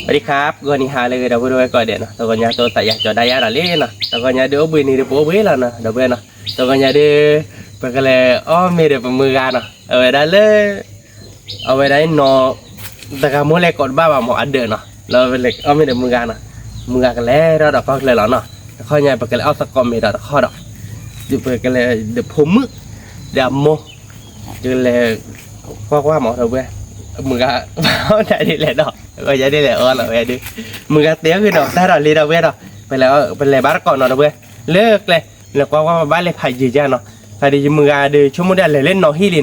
สวัสดีครับ ဂီၤနံၤဟါလၢအဂ့ၤ ဒီပုၢ်ဝဲၢ်ကိးဂၤဒဲးနီၤ, တဂီၤညါတအိၣ်သးယၤကၠီၤဒါယၤဒီးလံနီၤ, တဂီၤညါဒုးအိၣ်ဘှံးနံၤဒီးပအိၣ်ဘှံးလီၤနီၤ ဒီပုၢ်ဝဲၢ်နီၤ, တဂီၤညါဒုး ပကလဲၤအီၣ်မ့ၤဒီးပမုၢ်ဂၤနီၤ, အဝဲဒၣ်လၢ အဝဲဒၣ်နီၤ တဂၤမိၢ်လဲၤကိးတဘၣ်ဘၣ်မၢ်အဒၢးနီၤ, လၢပလဲၤအီၣ်မ့ၤဒီးမုၢ်ဂၤနီၤ, မုၢ်ဂၤကလဲၤထီၣ်ဒီးကီၢ်ချၢလီၤနီၤ, တခီညါပကလဲၤအီၣ်သကိးမ့ၤဒီးတခီဒီး ပကလဲၤဒီးဖိမုၣ် ဒီးအမိၢ် ယကလဲၤကွၢ်ကွၢ်မး ဒီပုၢ်ဝဲၢ်, မုၢ်ဂၤ ဘၣ်အီၣ်တၢ်ဒ်လဲၣ်ဒီး ဝဲယၤဒ်လဲၣ်အီၣ်လီၤဝဲဒုး, မုၢ်ဂၤတဲအီၣ်ဂ့ၤဒီးတၢ်ဒီးလံဒီပုၢ်ဝဲၢ်ဒီး ပလဲၤဘၣ်တကိးနီၤ ဒီပုၢ်ဝဲၢ်, လၢကျဲ လဲၤကွၢ်ကွၢ်ဘၣ်လဲၤဖးယံာ်ယါနီၤ, ခါဒုးယမုၢ်ဂၤဒုး ဆိကမိၣ်ဒၣ်လဲၤလၢနီၢ်ဟံၣ်လံနီၤ,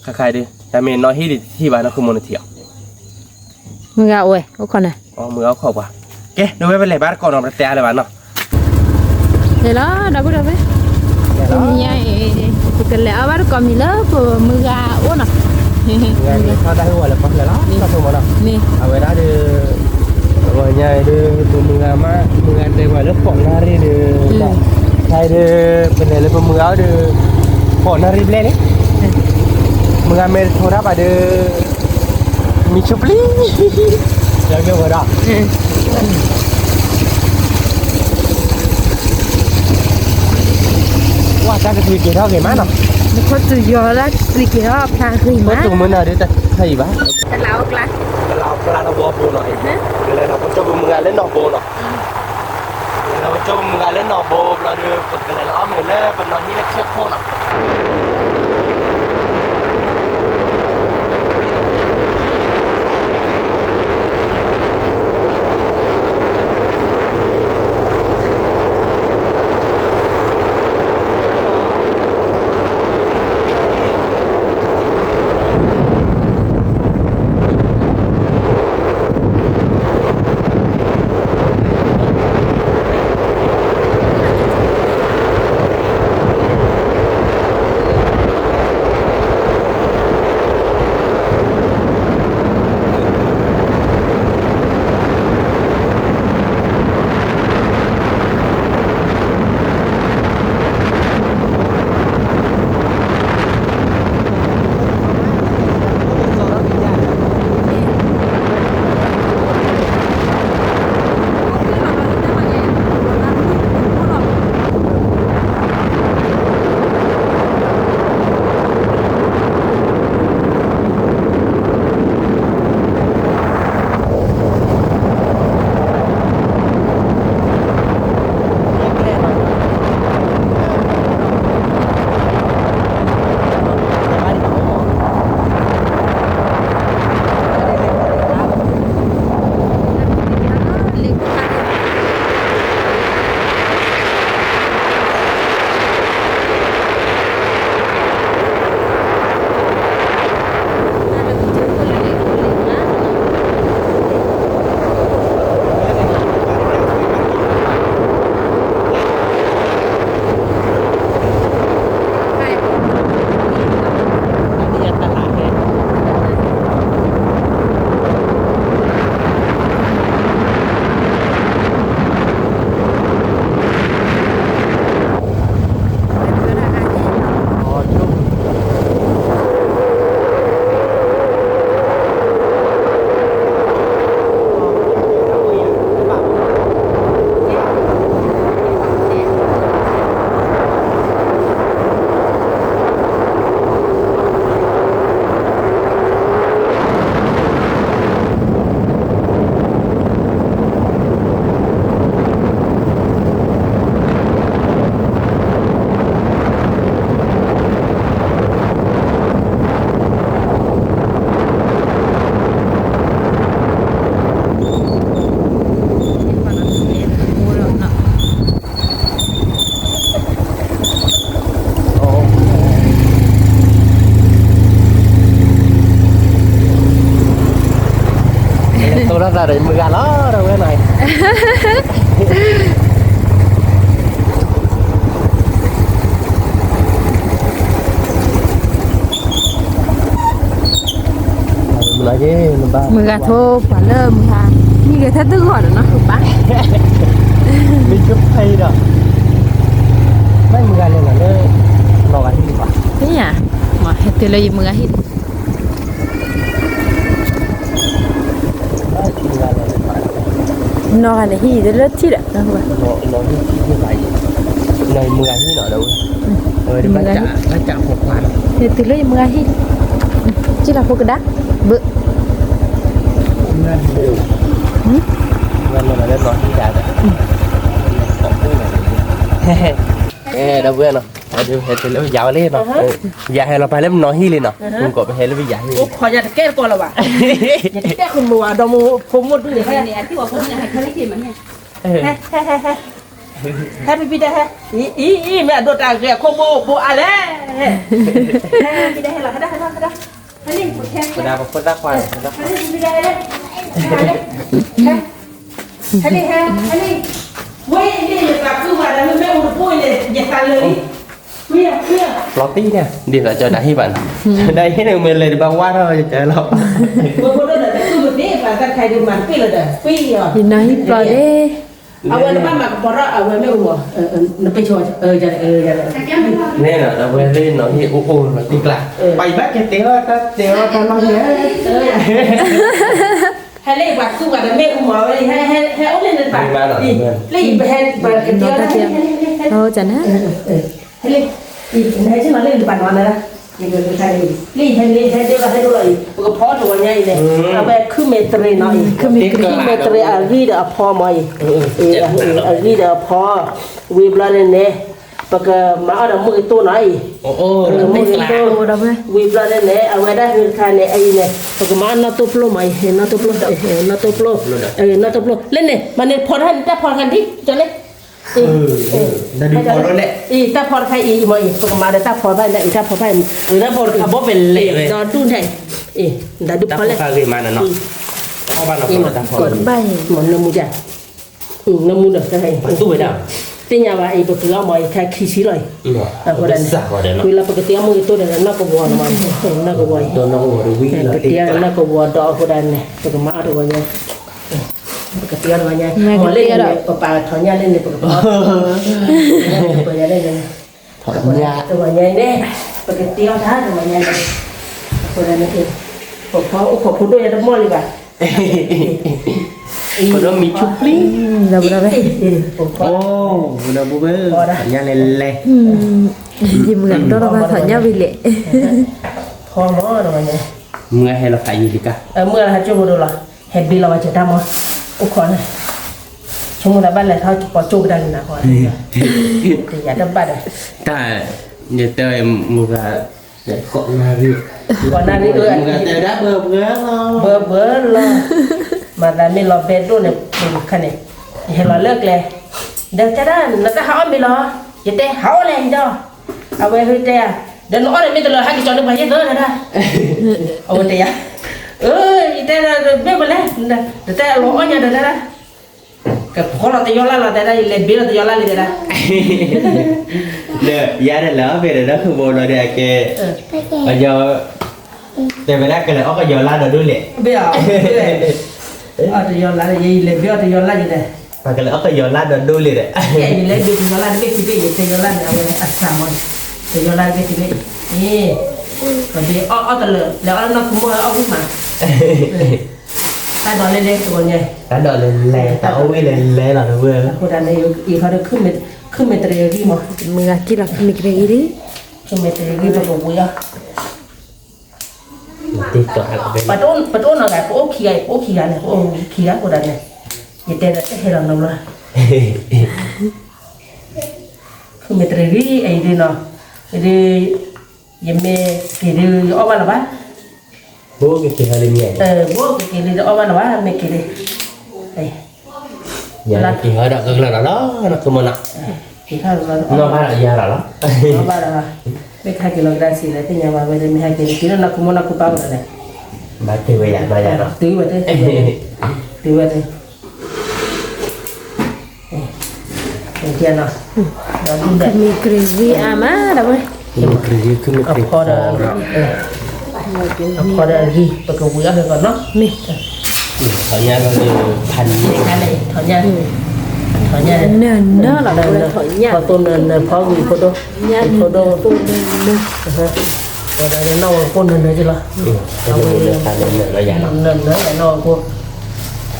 ခါခါဒုး တၢ်မ့ၢ်နီၢ်ဟံၣ်ဒုးတထံၣ်ဘၣ်နီၤ ဃုမုၢ်နထံၣ်အီၤ မုၢ်ဂၤအိၣ်ဝဲ အိၣ်ခိးနၤ, မုၢ်ဂၤအိၣ်ခိးပှၤ, ကဲ ဒီပုၢ်ဝဲၢ် ပလဲၤဘၣ်တကိးနီၤ ပတတဲအါလၢၤဘၣ်နီၤ လဲၤလီၤ ဒီပုၢ်ဝဲၢ်, တနံၤညါအံၤ ပကလဲၤအီၣ်ဘၣ်တကိးမ့ၤလၢပမုၢ်ဂၤအိၣ်နီၤ, မုၢ်ဂၤန့ၣ် ထီၣ်တၢ်ဟ့ၣ်ဝဲလၢပှၤလၢလီၤ တၢ်ဖိမးနီၤ, အဝဲဒၣ်ဒီး အဝဲညါအံၤဒီး ပမုၢ်ဂၤမး မုၢ်ဂၤတဲပှၤလၢဃိးနၣ်ရံၣ်ဒီး ခဲအံၤဒီး ပလဲၤလၢပမုၢ်ဂၤအိၣ်ဒီး ဃိးနၣ်ရံၣ်ဘျဲၣ်လံ မုၢ်ဂၤမ့ၢ်တထိးတၢ်ဘၣ်ဒီး မံဆူၣ်ပျံၤ ဒီးကဲဝဲဒၣ် ဝဲတၢ်ကသွံက့ၤထီၣ်ဂ့ၤမးနီၤ, နခိၣ်သူယီၤလၢကသွံက့ၤထီၣ်ဖျါဂ့ၤမး, ခိၣ်သူမုၢ်နၤဒုးတၢ်ထၢအံၤဘၣ်, တလးအိၣ်ကျါ, တလးအိၣ်ကျါတဝီပူၤနီၤ, လဲၤဒီးပကၠိပမုၢ်ဂၤလၢနီၢ်ဘိနီၤ, လဲၤဒီးပကၠိပမုၢ်ဂၤလၢနီၢ်ဘိဘျီဒီး ပကလဲၤလီၤအီၣ်မ့ၤလၢပနီၢ်ဟံၣ်လၢခံခိၣ်နီၤ တိၢ်လီၤသးဒီးမုၢ်ဂၤလီၤ ဒီပုၢ်ဝဲၢ်နီၤ မုၢ်ဂၤထိပှၤလၢမုၢ်ဂၤ မံဂဲၤထဲတဂီၢ်ဒီးနီၤ ပၢ် မံဆိဖဲအံၤဒီး ဘၣ်မုၢ်ဂၤလဲၤလီၤလၢ လီၤဂၤဟံၣ်ပၢ် သ့ၣ်ညါ မ့ၢ်ဟဲတုၤလၢယမုၢ်ဂၤဟံၣ် မုၢ်ဂၤလဲၤ နီၢ်ဂၤန့ၣ်ဟံၣ်အံၤလၢထံၣ်ဒီး, နီၢ်ဟံၣ်ထံၣ်ဘၣ်ယံၤ, နီၢ်ယမုၢ်ဂၤဟံၣ်နီၤဒီးဝဲ, ဝဲဒၣ်ဘၣ်ကးဖိခွါနီၤ, ဟဲတုၤလၢယမုၢ်ဂၤဟံၣ်, က့လီၤဖိကဒါ, ဘၣ်, အဲ ဒီပုၢ်ဝဲၢ်နီၤ, ဟဲတုၤလၢပယၤဝဲလံနီၤ, ယၤဟဲလီၤပာ်လၢပနီၢ်ဟံၣ်လံနီၤ, ကိးပဟဲလၢပယၤဟံၣ်, အိၣ်ခိးယၤတကဲတကိးလၢၤဘၣ်, ယတဲခိၣ်မုၢ်ဝဲဒီးမိၢ်ဖိမုၣ်ဒုးန့ၣ်ဟဲ ဟဲ ဟဲ ဟဲ ဟဲ ဖံဖံတဲဟဲ, အံၤ အံၤ အံၤ မ့ၢ်အဒိးတၢ်ဂ့ၤအခိၣ်ဘိဘိအါလဲၣ်, ဖံတဲဟဲလီၤ ဟဲဒၣ် ဟဲဒၣ် ဟဲဒၣ်, ဟဲလံ ပဒၣ်ပဖိသၣ်ခွါ, ဟဲလံ ဖံဖံတဲဟဲလံ, ဟဲလံ ဟဲလံ ဟဲလံ, ဝဲအံၤန့ၣ် ယသးခုဘၣ်ဒီး မ့ၢ်မ့ၣ်အူတဘိအံၤန့ၣ် ယသးလၢာ်လံ, လီၤတံၢ်န့ၣ် ဒ်သိးကၠီဒၣ်ဟ့ၣ်ဘၣ်န့ၣ်, ဒၣ်ဟ့ၣ်န့ၣ် မ့ၢ်လဲၤတဘၣ်ဝါထီၣ်ယကၢလီၤ, ပဖိဒိၣ်ဒီးတၢ်သူၣ်မသ့ပှၤသးခါဒုးမၤတပ့ၢ်လီၤဒီး ပှံၢ်အီၤ, ယနီၢ်ဟံၣ်ပျီလံ အဝဲနဘၣ်မၤကပီၤထီၣ်အဝဲမ့ၣ်အူမး, နပ့ၢ်ဆိ, န့ၣ်ဒီး အဝဲသ့ၣ်နီၢ်ဟံၣ်အိၣ်အိၣ်လီၤတံၢ်ကျါ, ပှၤအံၤဘၣ်ကတဲအီၤတၢ်တဲအီၤတၢ်လီၢ်န့ၣ်, ဟဲလၢပှၤသူၣ်ပှၤဒီးမ့ၣ်အူမးဝဲ, ဟဲအိၣ်လၢနတပၤ, လၢအံၤပဟဲပကတဲအီၤတၢ်, ဟဲလၢ, နဟဲဆ့ၣ်နီၤလၢနတပၤနီၤနၤ, လၢဟဲလၢဟဲဒိလီၤဟဲဒိလီၤအံၤ ပကဖီတဂီၤညါအံၤန့ၣ်, အဝဲခုမ့ၢ်တရံးနီၤအံၤ, ခုမ့ၢ်တရံးအဂံၢ်ဒီးအဖီမးအံၤ, အဂံၢ်ဒီးအဖီ, ဝံၤဘျီန့ၣ်န့ၣ်, ပကမၤအီၣ်ဒီးမုၢ်ကတိၢ်နီၤအံၤ, မုၢ်ကတိၢ်, ဝံၤဘျီန့ၣ်န့ၣ် အဝဲဒၣ်ဟဲတခါန့ၣ် အံၤန့ၣ် ပကမၤအီၣ်နီၣ်တိၢ်ပျိမးအံၤ, နီၣ်တိၢ်ပျိ, နီၣ်တိၢ်ပျိ, နီၣ်တိၢ်ပျိ, လၢန့ၣ် မၤန့ၣ်ဖီတခါန့ၣ် တၢ်ဖီတခါဒ်ကၠီလၢ အံၤတၢ်ဖီတခါအံၤမ့ၢ်အံၤ ပကမၤဒီးတၢ်ဖီတခါန့ၣ် အံၤတၢ်ဖီတခါအံၤ, တၢ်ဖီတခါဘိပလဲၤဝဲ ဒီးဒူၣ်န့ၣ်, အံၤ တၢ်ဒူၣ်ဖီလဲၣ်, တၢ်ဖီတခါဂ့ၤမးနီၤနီၤ, ဖီဘၣ်နီၤဖီတၢ်ဖီ, နမူဒၣ်, နမူဒီး ပသူဝဲဒၣ်, သ့ၣ်ညါဘၣ်အံၤ ပပှ့ၤအီၣ်မ့ၢ်အံၤ ခဲခံဆံလီၤအံၤ, အဃိဒၣ်န့ၣ် ပှ့ၤလီၤပကတဲအီၣ်မ့ၢ်အံၤတိၢ်ဒီးနီၢ်ကဝီၤနီၤမး, နီၢ်ကဝီၤအံၤ, ပတဲအီၣ်နီၢ်ကဝီၤဒီးအဃိဒၣ်န့ၣ် ပကမၤအီၣ်တဂီၤညါ ပကတဲအီၣ်တဂီၤညါ, မ့ၢ်လၢန့ၣ် ပပာ်ထီၣ်ညါလၢန့ၣ် ပကပာ်, တဂီၤညါအံၤန့ၣ် ပကတဲအီၣ်တၢ်တဂီၤညါန့ၣ်, အဃိဒၣ်န့ၣ် ပဖီအိၣ်ခိးဖိဒိၣ်ယၤတမီၢ်လံဘၣ်, ဖိဒိၣ်မံဆူပျံၤ, ဒီပုၢ်ဝဲၢ်, ညါလဲၤလဲၤ, ယမုၢ်ဂၤဒီတဘၣ်ထီၣ်ညါဝံၤလဲၣ်, ဖီမးတဂီၤညါ, မုၢ်ဂၤဟဲလီၤခးယံၤလံကါ, မုၢ်ဂၤလီၤဟးကၠိဖိဒိၣ်လီၤ, ဟဲဘ့လီၤဝဲစၢၤတၢ်မး, အိၣ်ခိးန့ၣ်, ဆိကမိၣ်တၢ်ဘၣ်လဲၤထီၣ်ပီၤကၠိကဒါက့ၤနၤဃီ, တယၤတဘၣ်ဒီး, တၢ်, ယတဲမုၢ်ဂၤ, ကိးနၣ်ရံၣ်, ကိးနၣ်ရံၣ်, မုၢ်ဂၤတဲဝဲဒၣ်ဘၢဘၢလီၤ, ဘၢဘၢလီၤ, မၤသးမ့ၢ်လီၤဘဲဒိၣ်န့ၣ်, ခါန့ၣ်, ယဟဲလီၤလၢကျဲ, ဒီးတဲဒၣ် နတၢ်ဟးအီၣ်မ့ၤလီၤ, ယတဲဟးအီၣ်လဲၣ်ယဒီး, အဝဲဟဲတဲဧါ, ဒီးနအီၣ်န့ၣ်မ့ၢ်တလၢာ်ဟဲက့ၤကၠီန့ၣ်ပှၤယဲၢ်သၢတဒၣ်, အဝဲတဲယၤ, အၢ ယတဲဒီးမ့ၢ်မလဲၣ်, တတဲအလီၤအီၣ်ညါဒီးတဒၣ်, ကဖီလီၤတယီလၢ်လီၤတဲဒၣ် ယလဲၤဘ့လီၤတယီလၢ်လံတဲဒၣ်, ဒီးယၤဒီးလၢအီၣ်ဖဲဒီးဒီးခိၣ်ဘိလီၤဒီးအကဲ, အယီၤ, တဲဝဲဒၣ်ကလဲၤအီၣ်ကယီၤလၢ်ဒီးဒိၣ်လဲၣ်, ဘ့ၣ်အီၤ, အီၣ်တယီလၢ် ယလဲၤဘ့အီၤတယီလၢ်ယတဲ, ပကလဲၤအီၣ်ကယီၤလၢ်ဒီးဒိၣ်လဲၣ်ဒီး, ယလဲၤဘ့တယီလၢ်တဘ့ၣ်ခံဘ့ၣ် ယတယီလၢ်န့ၣ် အဝဲအဆၢမး, တယီလၢ်တဘ့ၣ်ခံဘ့ၣ်, အ့, ပဘ့အီၣ်အီၣ်တလၢာ် လဲၤအီၣ်လၢနီၢ်ခိမိၢ်အီၣ်ဝံၣ်မး, တၢ်ဒိးလဲၤလဲၤတဂီၤညါ, တၢ်ဒိးလဲၤလဲၤ တၢ်အီၣ်ဝံၣ်လဲၤလဲၤလီၤတဝဲ, အဃိဒၣ်န့ၣ် ယခီဒီး ခုမ့ၢ်တရံးအဂံၢ်မး, မုၢ်ဂၤကံၣ်လီၤ ခုမ့ၢ်တရံးအဂံၢ်, ခုမ့ၢ်တရံးအဂံၢ် ပကဝံၤအီၤ, ပတအိၣ်နီတဂၤ ပအိၣ်ခံဂၤအံၤ ပအိၣ်ခံဂၤန့ၣ် ပအိၣ်ခံဂၤအဃိဒၣ်န့ၣ်, ယတဲဒီးတဟဲလီၤနီတဘျီ, ခုမ့ၢ်တရံးအဂံၢ်အံၤဒုးနီၤ, ဒုး, ယမ့ၢ်က့ၤဒုး ယအီၣ်ဘၣ်လၢၤဘၣ်, ဘိကက့ၤဟဲလၢမ့ၢ်, ဘိကက့ၤလၢအီၣ်ဘၣ်လၢၤဘၣ် မ့ၢ်က့ၤလၢ, ယက့ၤဟဲဒီးကလၢာ်လီၤလီၤ နီၢ်ခိမိၢ်နီၤ, နီၢ်ဘၣ်ဒီးယၤလီၤလီၤ, နီၢ်ဘၣ်ဒီး, မ့ၢ်ကဟဲက့ၤလီၤကဒါဆံးလဲၣ် သ့ၣ်ညါဘၣ်ဝဲလၢမ့ၢ်ဟဲက့ၤလီၤ က့ၤလၢနီၢ်ခိမိၢ်နီၢ်ခိပၢ်အိၣ်ဒီးလဲၣ်, ဘၣ်တုၤဝဲယၤ ဘၣ်ယၤလီၤ, တုၤဝဲ, တုၤဝဲ, ကမ့ၢ်ကြ့ၤဝံၤအါမးဒီးဝဲ, ကမ့ၢ်ကြ့ၤဝံၤ ခုမ့ၢ်ကြ့ၤဖီဒီး, အဖီဒီးအဂံၢ် ပကဝံၤအီၣ်ဖဲကီးနီၤ, မ့ၢ်, ထီၣ်ညါလီၤ, ထီၣ်ညါ, ထီၣ်ညါ, နၢၤနၢၤလီၤ, ထီၣ်ညါ, ဖီသိနၢၤနၢၤ ဖီဝံၤဖိဒိၣ်, ဖိဒိၣ်, ဖိဒိၣ်, ဒီးနီၢ်ဝဲဖိနၢၤနၢၤက့ၤလီၤ, အဝဲ, နၢၤနၢၤယၤနီၢ်ဝဲဖိ,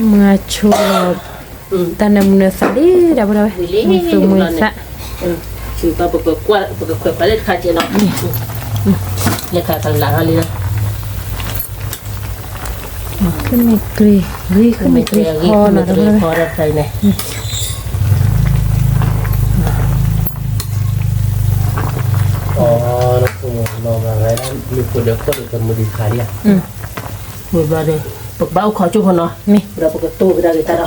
မုၢ်ဂၤဆိလီၤ တၢ်နၢမူနၢသၣ်လံ ဒီပုၢ်ဒီဝဲၢ်, မုၢ်သူၣ်မုၢ်သး, ပကခွဲးပှၤလၢတခါကဲလီၤ, လၢခါကလးထီၣ်လံလီၤ, ဃုမ့ၢ်ကြ့ၤဂ့ၤ ဃုမ့ၢ်ကြ့ၤဖီနီၤ ဒီပုၢ်ဒီဝဲၢ်, မုၢ်ဘျီဒီး ပကဘၣ်အိၣ်ခိးကၠိဖိနီၤ, ဒီးပကတိၢ်ကဒါက့ၤတၢ်ဒီး,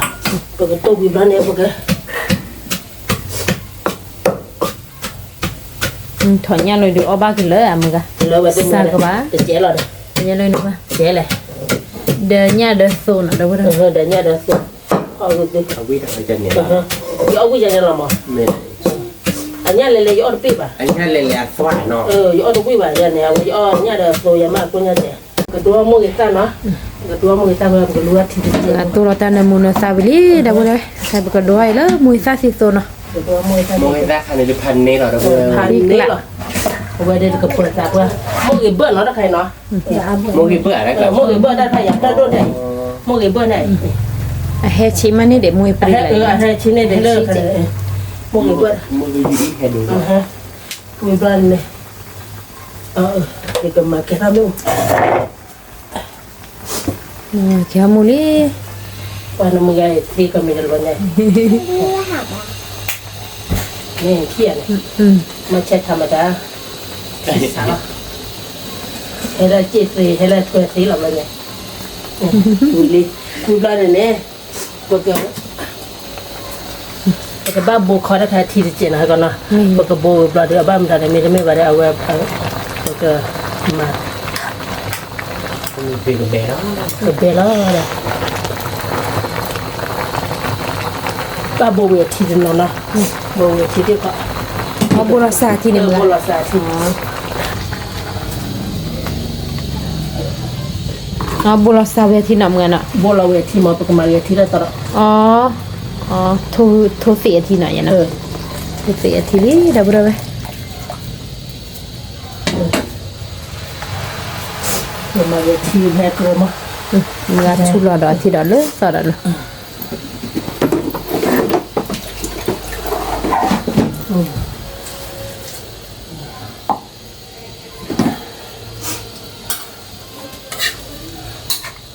ပကတိၢ်ဝံၤဘျီန့ၣ် ပက ထီၣ်ညၣ်လီၤဒုးအီၣ်ဘၣ်က့ၤလၢအမုၢ်ဂၤ, စၢ်ကဘၣ်, ညၣ်လီၤဒုးဘၣ်, ဒီးညၣ်ဒီးသိနီၤ ဒီပုၢ်ဒီဝဲၢ်, ဒီးညၣ်ဒီးသိ, ယအီၣ်ဝံၣ်ယၤန့ၣ်လီၤမး, အညၣ်လဲၤလဲၤယအီၣ်တပ့ၢ်ဘၣ်, ယအီၣ်တဝံၣ်ဘၣ်ယၤန့ၣ် အဝဲယအီၣ်ညၣ်ဒီးသိယၤမးအကိၣ်ညါတဲ, ကဒိမိၢ်ဂ့ၤသၣ်နီၤ, ကဒိမိၢ်ဂ့ၤသၣ်ဝဲ ပကလူဝဲထံတကဲ, အတိၢ်လီၤတၢ်နၢမူနၢသၣ်ဝံၤလံ ဒီပုၢ်ဒီဝဲၢ်, ပကဒိအံၤလၢမိၢ်ဂ့ၤသၣ်သံသိနီၤ, မိၢ်ဂ့ၤသၣ်ခါန့ၣ် တဖးန့ၢ်လီၤ တဖးန့ၢ်လီၤ, အဝဲဒၣ်တကပၢၤသးပှၢ်, မိၢ်ဂ့ၤဘၢၣ်နီၤတခါအံၤနီၤ, မိၢ်ဂ့ၤဘၢၣ်တၢ်ခါယၤတၢ်ဒိၣ်ဒဲး, မိၢ်ဂ့ၤဘၢၣ်န့ၣ်, အဟဲဆံးမးန့ၣ်ဒီးမိၢ်ဂ့ၤပှ့ၤလီၤ, အဟဲဆံးန့ၣ်ဒီးလၢ, မိၢ်ဂ့ၤဘၢၣ်, ဝံၤဘျီန့ၣ်, ယကမၤကဲထီၣ်မူ ကဲထီၣ်မူလံ, ပှၤနမုၢ်ဂၤအံၤသ့ကမ့ၢ်တလီၤညါ, မ့ၢ်ထံၣ်ဧါန့ၣ်, မ့ၢ်ဆဲးထါမတၤ, ဟဲလၢစ့ၣ်သ့ ဟဲလၢထွဲသ့လီၤဘျီညါ, ဝံၤလံ, ဝံၤဘျီန့ၣ်န့ၣ်, ပက ပကဘၣ်ဘိးခီတခါထံတစဲးနီၤ ဟဲကီနီၤ, ပကဘိးဝံၤဘျီဒီး အဘၣ်မတၤဒီး မ့တမ့ၢ်ဘၣ်ဒီး အဝဲ, ပကမၤ, ကဘဲလီၤ, ဘၣ်ဘိးဝံၤအထံတနီၤနီၤ, ဘိးဝံၤအထံတခီ, ဘိးလီၤစှၤထံန့ၣ်, ဘိးလီၤစှၤထံ ဘိးလီၤစှၤဝဲအထံနီၤ မုၢ်ဂၤနီၤ, ဘိးလီၤဝဲအထံမး ပကမၤဂ့ၤအထံလၢသီဒီး, ထိၣ်သ့ၣ်အထံနီၤယဲနီၤ, ထိၣ်သ့ၣ်အထံလံ ဒီပုၢ်ဒီဝဲၢ်, မၤဂ့ၤထံဟဲကြၢးမး, မုၢ်ဂၤဆူၣ်လီၤဒီးအထံဒီးလၢသီဒီးနီၤ.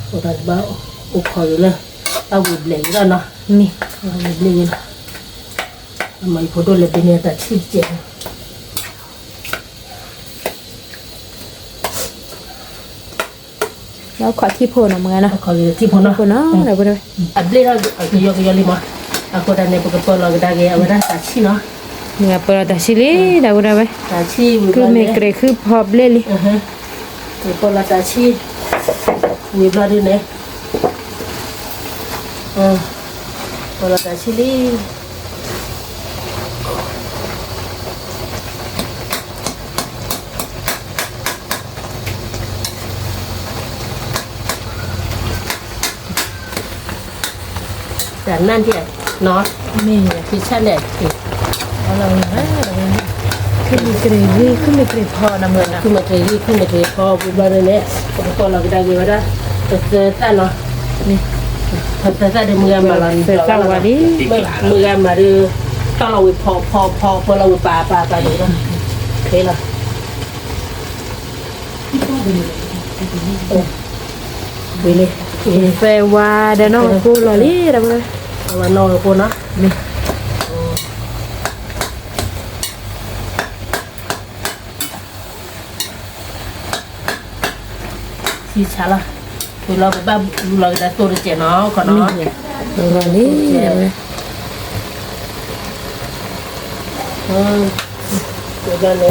အိၣ်တၢ်တဘၣ်, အိၣ်ခိးဂ့ၤလၢ, တၢ်ဝံၤဘျဲးဂ့ၤလီၤနီၤ, မ့ၢ်, ဝံၤဘျဲးဂ့ၤလီၤ, အမၤအံၤဖိဒိၣ်လဲၤဘ့န့ၢ်တၢ်ဆံၣ်တကဲး လၢခီၣ်ထံၣ်ဖိနီၤ မုၢ်ဂၤနီၤ, ခီၣ်ထံၣ်ဖိနီၤ, အဘျ့ထီၣ်ကယီကယီလံမး, အဃိတၢ်န့ၣ် ပကပၢလီၤကဒါက့ၤ အဝဲဒၣ်တၢ်ဆံၣ်နီၤ, မုၢ်ဂၤပၢလီၤတၢ်ဆံၣ်လံ ဒီပုၢ်ဒီဝဲၢ်, တၢ်ဆံၣ်ဝံၤဘျီန့ၣ်, ဃုမ့ၢ်ကြ့ၤဃုဖီဘျ့လံ, ပၢလီၤတၢ်ဆံၣ်, ဝံၤဘျီဒုန့ၣ် ပၢလီၤတၢ်ဆံၣ်လံ. တၢ်နၢ်ဒံးနီၤ, မ့ၢ်ယဖံဆၣ်န့ၣ်, ဃုမ့ၢ်ကြ့ၤဂံၢ် ဃုမ့ၢ်ကြ့ၤဖီနီၤ မုၢ်ဂၤနီၤ, ဃုမ့ၢ်ကြ့ၤဂံၢ် ဃုမ့ၢ်ကြ့ၤဖီ ဝံၤဘျီန့ၣ်န့ၣ် ပကပၢလီၤကဒါက့ၤဝဲဒၣ် ပသၢသၣ်နီၤ, ပသၢသၣ်ဒီးမုၢ်ဂၤမၤလီၤ, သၢသၣ်ဝါလံ, မုၢ်ဂၤမၤဒီး တီၢ်လီၤဝံၤဖီဖီဖီ ပၢလီၤဝံၤပာ်ပာ်ပာ်န့ၣ်လီၤ, ခဲလီၤ. ဝံၤလံ, သၢဝါဒီးနီၢ်ဝဲကိၢ်လီၤလံ, ဒီပုၢ်ဒီဝဲၢ်, သၢဝါနီၢ်ဝဲကိၢ်နီၤ, မ့ၢ် ထံဆါလီၤ, ဝံၤလီၤပဘၣ်လူလီၤကဒါသိတစဲးနီၤ ခီနီၤ, ဝံၤလီၤလံ, ဝံၤလီၤလံ,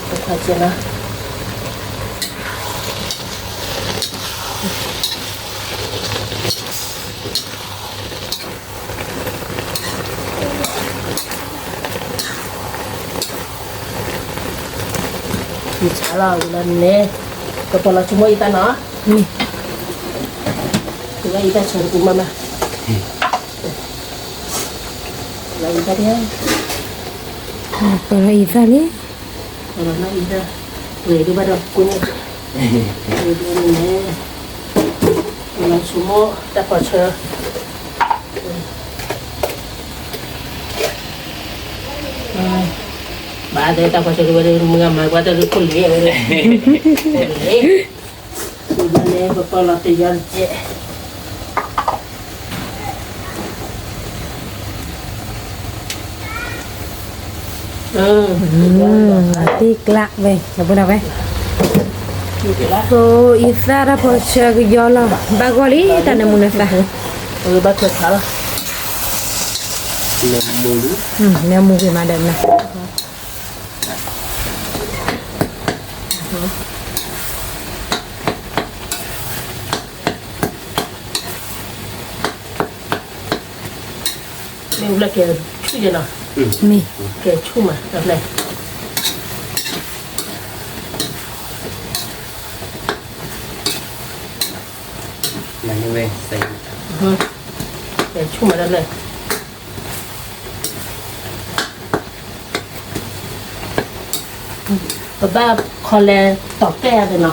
အခါစဲးနီၤ. ယဆါလီၤဝံၤလီၤန့ၣ်, ကပီၤလီၤဆိကမိၣ်အံသၣ်နီၤ, အံသၣ်ဆိကမိၣ်မးမး, လီၤအံသၣ်, ပီၤလီၤအံသၣ်လံ, ပီၤလီၤအံသၣ်, ပှဲၤဒိၣ်ဘၣ်ဒီးကိၣ်န့ၣ်, န့ၣ် လီၤဆိမိၣ်တၢ်ဖီၣ်ဆၢ, ဘၣ်သဲတၢ်ဖီၣ်ဆၢတဝဲဒၣ် မုၢ်ဂၤမၤကွၢ်တၢ်လၢခိၣ်လ့ၤဝဲ, ခိၣ်လ့ၤ, န့ၣ် ပပာ်လီၤတယီတကဲး အတံၢ်ကျးဝဲ ဒီပုၢ်ဒီဝဲၢ်, အံသၣ်တၢ်ဖီၣ်ဆၢကယီလီၤ ဘၣ်ဂီၢ်လံ တၢ်နၢမူနသး, ဘၣ်ထွဲဖးလီၤ, နၢမူဂ့ၤမးဒီးနၤ မ့ၢ်လၢကဲဆူၣ်ယဲနီၤ, မ့ၢ်ကဲဆူၣ်မး တၢ်ဖျဲၣ်, မ့ၢ်ဝဲ, ကဲဆူၣ်မး တၢ်ဖျဲၣ် ပဘၣ်ခီလဲၤတီၤကဲၣ်ယၤသ့ၣ်နီ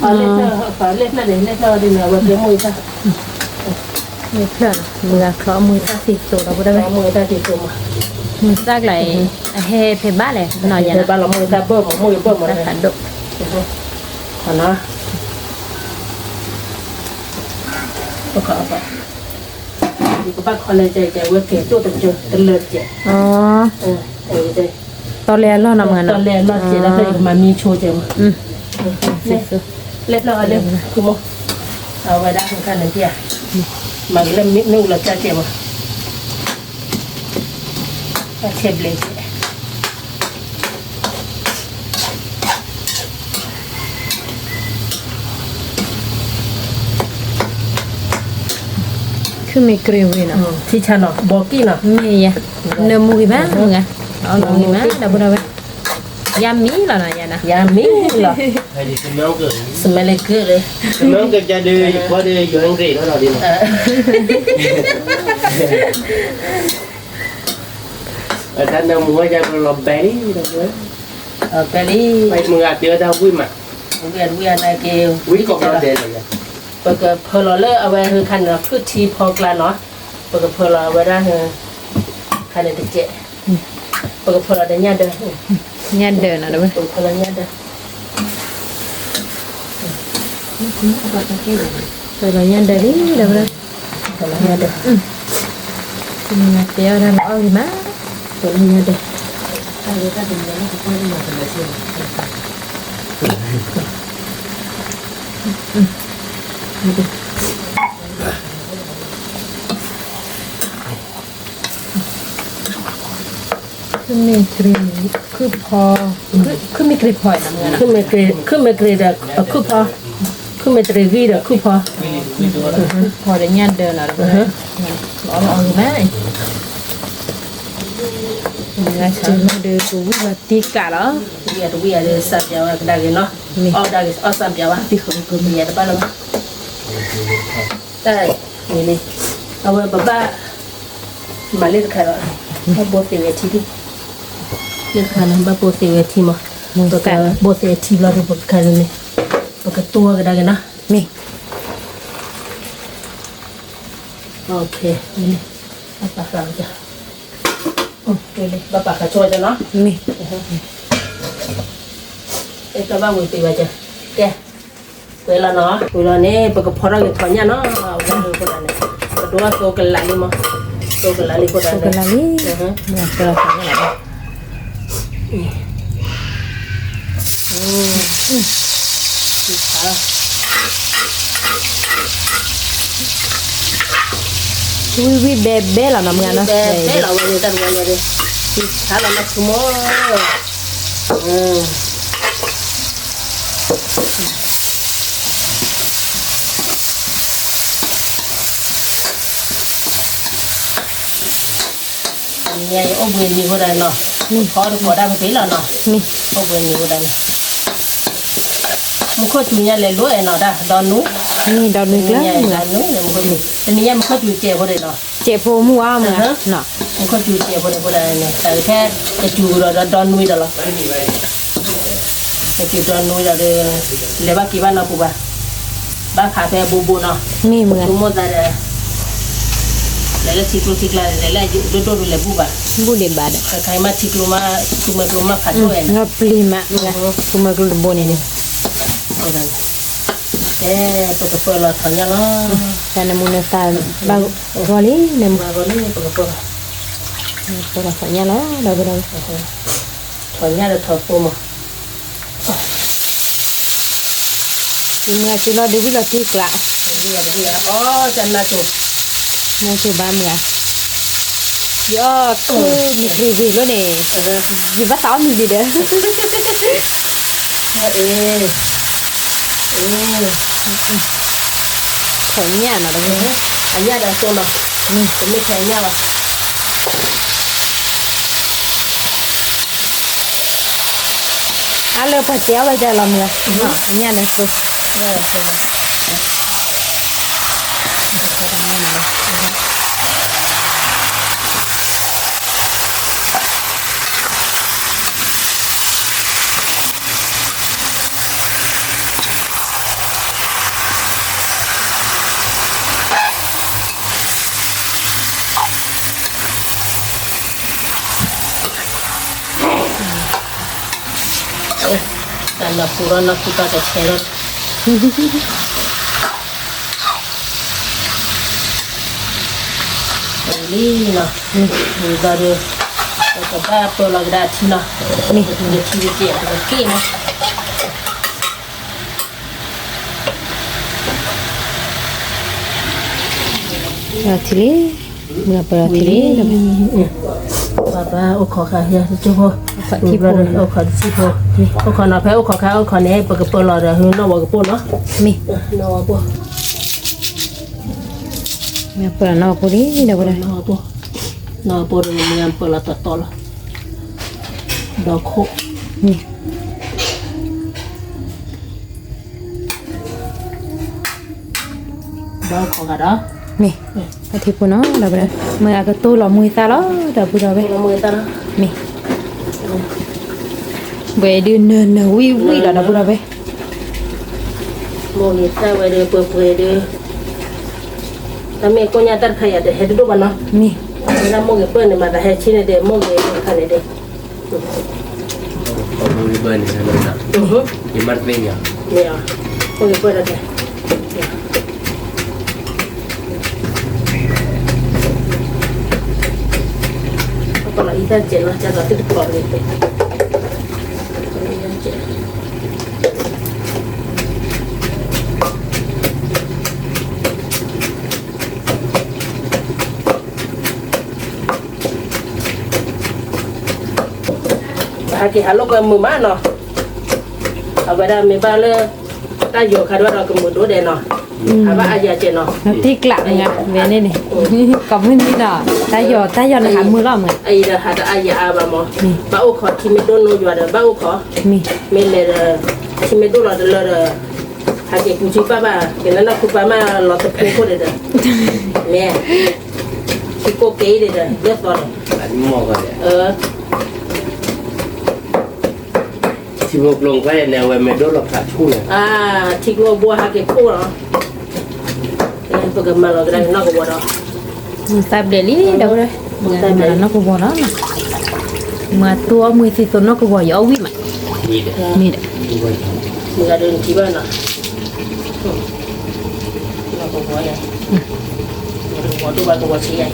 ၤ, လဲၣ်ဖျၢၣ်, လဲၣ်ဖျၢၣ်ဒ်န့ၣ် အဝဲကျဲမိၢ်အံသၣ်, လဲၣ်ဖျၢၣ်နီၤ မုၢ်ဂၤချီအမိၢ်အံသၣ်သ့ၣ်သိးဒီး ပဝဲဒၣ်မိၢ်အံသၣ်သ့ၣ်သိးမး, မုၢ်သၣ်ကျါအံၤ အဟဲဖဲဘၣ်လဲၣ် နီၢ်ယဲနီၤ, ဖဲဘၣ်လီၤ မိၢ်အံသၣ်ဘၢၣ်မး မိၢ်အံဘၢၣ်မး တၢ်ဖးဒိၣ်, ခီနီၤ ပကဘၣ်ခီလဲၤကဲကဲဝဲကဲတိၢ်တကၢတလၢကဲ, တီၤလဲၤအလီၢ်နီၤမးနီၤ, တီၤလဲၤအလီၢ်ကဲ တၢ်ဖျဲၣ်ယကမၤမံဆိကဲမး, လဲၣ်ဖျၢၣ်အီၤလၢ ဃုမိၢ်, အဝဲဒၣ်ဃုခါန့ၣ်တံၢ်ဧါ, မၤကလၢမ့ၣ်အူလီၤကၢ်ကဲမး, ဘၣ်ဆဲးဘျဲးကဲ ခုမ့ၢ်ကြ့ၤဝံၤနီၤ, ထံဆါနီၤ ဘီကံၢ်နီၤ, မ့ၢ်ယၤ, နၢမူဂ့ၤမး မုၢ်ဂၤ, အီၣ်လီၤဂ့ၤမး ဒီပုၢ်ဒီဝဲၢ်, ယါမံလီၤနီၤ ယၤနီၤ, ယါမံလီၤ, smell good, smell good, smell good ဒုး ယကွၢ်ဒုး ယွၤဂ့ၤလီၤလီၤဒ်နီၤ, အတၢ်နၢမူဝဲယၤကလီၤဘဲလံ, ဘဲလံ, မုၢ်ဂၤတဲဝဲတၢ်ဝံၣ်မး, ဝံၣ်ဝံၣ်အနာ်က့ၤ, ဝံၣ်ကီးဘျီဒဲးလီၤ, ပကဖၢလီၤလၢအဝဲဟဲခါန့ၣ် ဖုၣ်ထံဖီကျါနီၤ, ပကဖၢလီၤအဝဲဒၣ်ဟဲ ခါန့ၣ်တကဲး, ပကဖၢလီၤဒီးညၣ်ဒၢး, ညၣ်ဒၢးနီၤ ပကဖၢလီၤညၣ်ဒၢး, ဖၢလီၤညၣ်ဒၢးလံ ဒီးဝဲဒၣ်, ဖၢလီၤညၣ်ဒၢး, တဲအီၤဒၣ်လီၤအီၣ်ဂ့ၤမး, ဖၢလီၤညၣ်ဒၢး ခုမ့ၢ်ကြ့ၤ, ခုဖီ, ခုမ့ၢ်ကြ့ၤဖီ, ခုမ့ၢ်ကြ့ၤဒီးခုဖီ, ခုမ့ၢ်တြ့ၤဂံၢ်ဒီးခုဖီ, ခုဖီဒီးညၣ်ဒၢးနီၤ, အီၣ်လီၤအီၣ်ဂ့ၤမး, မ့ၢ်ဒုးကဝံၣ်လီၤတံၢ်ကးလီၤ, ဝံၣ်တဝံၣ်ယၤဒီးစၢ်ပၠးဝဲကဒါက့ၤနီၤ, အီၣ်ဒၣ်က့ၤအီၣ်စၢ်ပၠးဝဲ, ယၤတဘၣ်လၢၤဘၣ်, တၢ်န့ၣ်, အဝဲပဘၣ် မၤလၢတခါဒီး, ဘၣ်ဘိသ့ၣ်ဝဲထံဒံၣ်, လၢတခါန့ၣ် ဘၣ်ဘိသ့ၣ်ဝဲထံမး, ပကဘိသ့ၣ်ဝဲထံဘျီဒီး ပကခါန့ၣ်, ပကတိၢ်ဝဲကဒါက့ၤနီၤ, မ့ၢ်, ဘၣ်ပာ်ဃာ်ကၠီ, ဘၣ်ပာ်ဃာ်ဆိဝဲကၠီနီၤ, မ့ၢ်, အဲၣ်ဘၣ်ဝံၤသ့ၣ်ဝဲကၠီ, ကဲ ဝံၤလီၤနီၤ, ဝံၤလီၤန့ၣ် ပကဖီထီၣ်က့ၤထီၣ်ညၣ်နီၤ, ဝံၤလီၤန့ၣ်အဃိသတးန့ၣ်, ပဒိၣ်သိကလးလံမး, သိကလးလံအဃိသတးန့ၣ်, သိကလးလံ, ဝံၣ်ဝံၣ်ဘဲဘဲလီၤနီၤ မုၢ်ဂၤနီၤ, ဘဲဘဲလီၤဝဲန့ၣ် တၢ်တဝဲဝဲန့ၣ်, ဆါလီၤနီၤဆိမိၣ် တနံၤညါအံၤ အိၣ်ဘှံးနံၤအဃိဒီးနီၤ, ဖီတကိးဒၣ်ဖဲဖဲလီၤနီၤ, အိၣ်ဘှံးနံၤအဃိဒီးန့ၣ်, မူခိၣ်စူၤညါလဲၤလိၤအဲၣ်နီၤ တၢ်ဒီနွံ, ဒီနွံကျၢၤ, တနံၤညါ မူခိၣ်စူၤစဲးဖိဒီးနီၤ, စဲးဖိမုၢ်ဝါမုၢ်ဂၤ, မူခိၣ်စူၤစဲးဖိဒီးအဃိဒီးန့ၣ် တၢ်ဖဲကစူၤကဒီးဒီနွံဒီးလီၤ. က့ၤဒီးနူယၤဒီး လဲၤဘၣ်က့ၤဘၣ်နီတပူၤဘၣ်, ဘၣ်ဖးဖဲအဘိဘိနီၤ, မ့ၢ်မုၢ်ဂၤ, ဆိကမိၣ်သးဒီး လဲၤလၢထံကျိထံကျါ လဲၤလၢဒိၣ်ဒိၣ်လဲၤဘူၣ်ဘၣ်, ဘူၣ်ဒံးဘၣ်ဒီး ခါခါအံၤမ့ၢ်ထံကျိမ့ၢ် ထံကျိမ့ၢ်ဖးဒိၣ်ဝဲန့ၣ်, ပျံၤမး, ထံကျိမ့ၢ်ကျိတဘိန့ၣ်န့ၣ်, ကဲ ပကပၢလီၤထီၣ်ညၣ်လီၤ, တၢ်နမူနသးဘၣ်ဂီၤလံ, နမူဂီၤလံ ပကပၢလီၤ, ပၢလီၤထီၣ်ညၣ်လီၤ ဒီပုၢ်ဒီဝဲၢ်, ထီၣ်ညၣ်ဒီးထီၣ်ဖိမး မုၢ်ဂၤစ့လီၤဒုးဝံၣ်လီၤတံၢ်ကျး, အီ တၢ်နၢ်စိၤ, နၢ်စိၤဘၣ်မုၢ်ဂၤ, ယအီၣ်ခုမ့ၢ်ဂ့ၤဂ့ၤလီၤန့ၣ်, ယဘၣ်သးအီၣ်မံၤဒံးဒီး, ထီၣ်ညၣ်နီၤဒီး, အညၣ်ဒီးစိနီၤ, တမ့ၢ်ထဲအညၣ်ဘၣ် အါလၢပှၤတဲအီၣ်ဝဲဒၣ်လီၤမုၢ်, ညၣ်လၢစိ, တၢ်နၢ်ပူၤဒီးနၢ်ပူၤတၢ်တဆဲးလီၤ, လံနီၤ, ဒီး ပကဘၣ်ပၢလီၤကဒါထံနီၤ, မ့ၢ်ထံတက့ၢ် ပကက့ၢ်နီၤ ထံလံ, မုၢ်ဂၤပၢလီၤထံလံ, ပၢ်ပၢ်အိၣ်ခိးခါဟဲတကၠိဖိ, အိၣ်ခိးတကၠိဖိ, အိၣ်ခိးနီၤ ဖဲအိၣ်ခိးခါအိၣ်ခိးန့ၣ် ပကပၢလီၤဒီးနီၢ်ဝီၤကပိၢ်နီၤ, မ့ၢ်, နီၢ်ဝီၤကပိၢ်, မ့ၢ်ပၢလီၤနီၢ်ဝီၤကပိၢ်လံ, ဒီပုၢ်ဒီဝဲၢ်, နီၢ်ဝီၤကပိၢ်ဒီးမ့ၢ်ပၢလီၤတီတီလီၤ, ဒီခိၣ်, မ့ၢ် ဒီခိၣ်ဂၤဒီး, မ့ၢ်, အထံဖိနီၤ ဒီပုၢ်ဒီဝဲၢ်, မ့ၢ်အကတိၤလီၤမူသၣ်လီၤ ဒီပုၢ်ဒီဝဲၢ်, မ့ၢ်, ဝဲဒုးနၢၤနၢၤဝံၣ်ဝံၣ်လီၤ ဒီပုၢ်ဒီဝဲၢ်, မိၢ်ဂ့ၤသၣ်ဝဲဒီးပှဲၤပှဲၤဒီး, တၢ်မ့ၢ်ကိၣ်ညါတၢ်တခါယၤတဟဲတဒိၣ်ဘၣ်နီၤ, မ့ၢ်, ဝဲဒၣ်မိၢ်ဂ့ၤပၢၢ်န့ၣ်မၤသးဟဲဆံးန့ၣ်ဒီး မိၢ်ဂ့ၤတခါန့ၣ်ဒီး မ့ၢ်, ယမၤတသ့ၣ်ညါ, မ့ၢ်, မိၢ်ဂ့ၤပၢၢ်တၢ်တဲ, ပလီၤအံသၣ်စဲးနီၤ ကၢ်သိးသုတကိးန့ၣ်, ဟဲက့ၤဟးလိာ်ကွဲမုာ်မးနီၤ, အဝဲဒၣ်မ့ၢ်ဘၣ်လၢ တၢ်ယီၤခါဒၣ်ဝဲဒီးကမုာ်ဒိၣ်ဒဲးနီၤ, အဘၣ်အါယၤကဲနီၤ, တံၢ်ကျးမ့ၢ်ဂ့ၤ, ဝဲန့ၣ်န့ၣ်, ကိးမုၢ်နံၤနီၤ တၢ်ယီၤ တၢ်ယီၤနဟးမုာ်လီၤမ့ၢ်, အအံၤဒီးဟးတအါယၤအါဘၣ်မး, ဘၣ်အိၣ်ခိးထံမ့ၢ်ဒိၣ်နိယွၤဒီး ဘၣ်အိၣ်ခိး, မ့ၢ်လဲၤဒီး, ထံမ့ၢ်ဒိၣ်လီၤတလၢဒီး, ဟးက့ၤကူထံပၢ်ဘၣ်, က့ၤလၢနီၢ်ခူပၢ်မးလီၤတဖျိခိၣ်ဒဲးဒီး, မ့ၢ်, ထံကိၣ်က့ၤဒဲးဒီး လၢသီဒီး, ထံဖိကျိၤန့ၣ် အဝဲမ့ၢ်ဒိၣ်လီၤဖးဆူၣ်န့ၣ်, ထံကျိဘိဟးက့ၤခိၣ်လီၤ, ပကမၤလီၤကဒါက့ၤနီၢ်ကဝီၤဒီး, မုၢ်သၣ်ဘျဲၣ်လံ ဒီပုၢ်ဒီဝဲၢ်, မုၢ်သၣ်ဘျဲၣ်လံ နီၢ်ကဝီၤနီၤ, မၤတိအီၣ်မူသံသိးနီၢ်ကဝီၤ ယအီၣ်ဝံၣ်မး, မ့ၢ်ဒီး, မုၢ်ဂၤဒုးနထံၣ်ဘၣ်နီၤ, နီၢ်ကဝီၤယၤ, နီၢ်ကဝီၤဒိၣ်ဘၣ်ကဝီၤဆံးယၤ,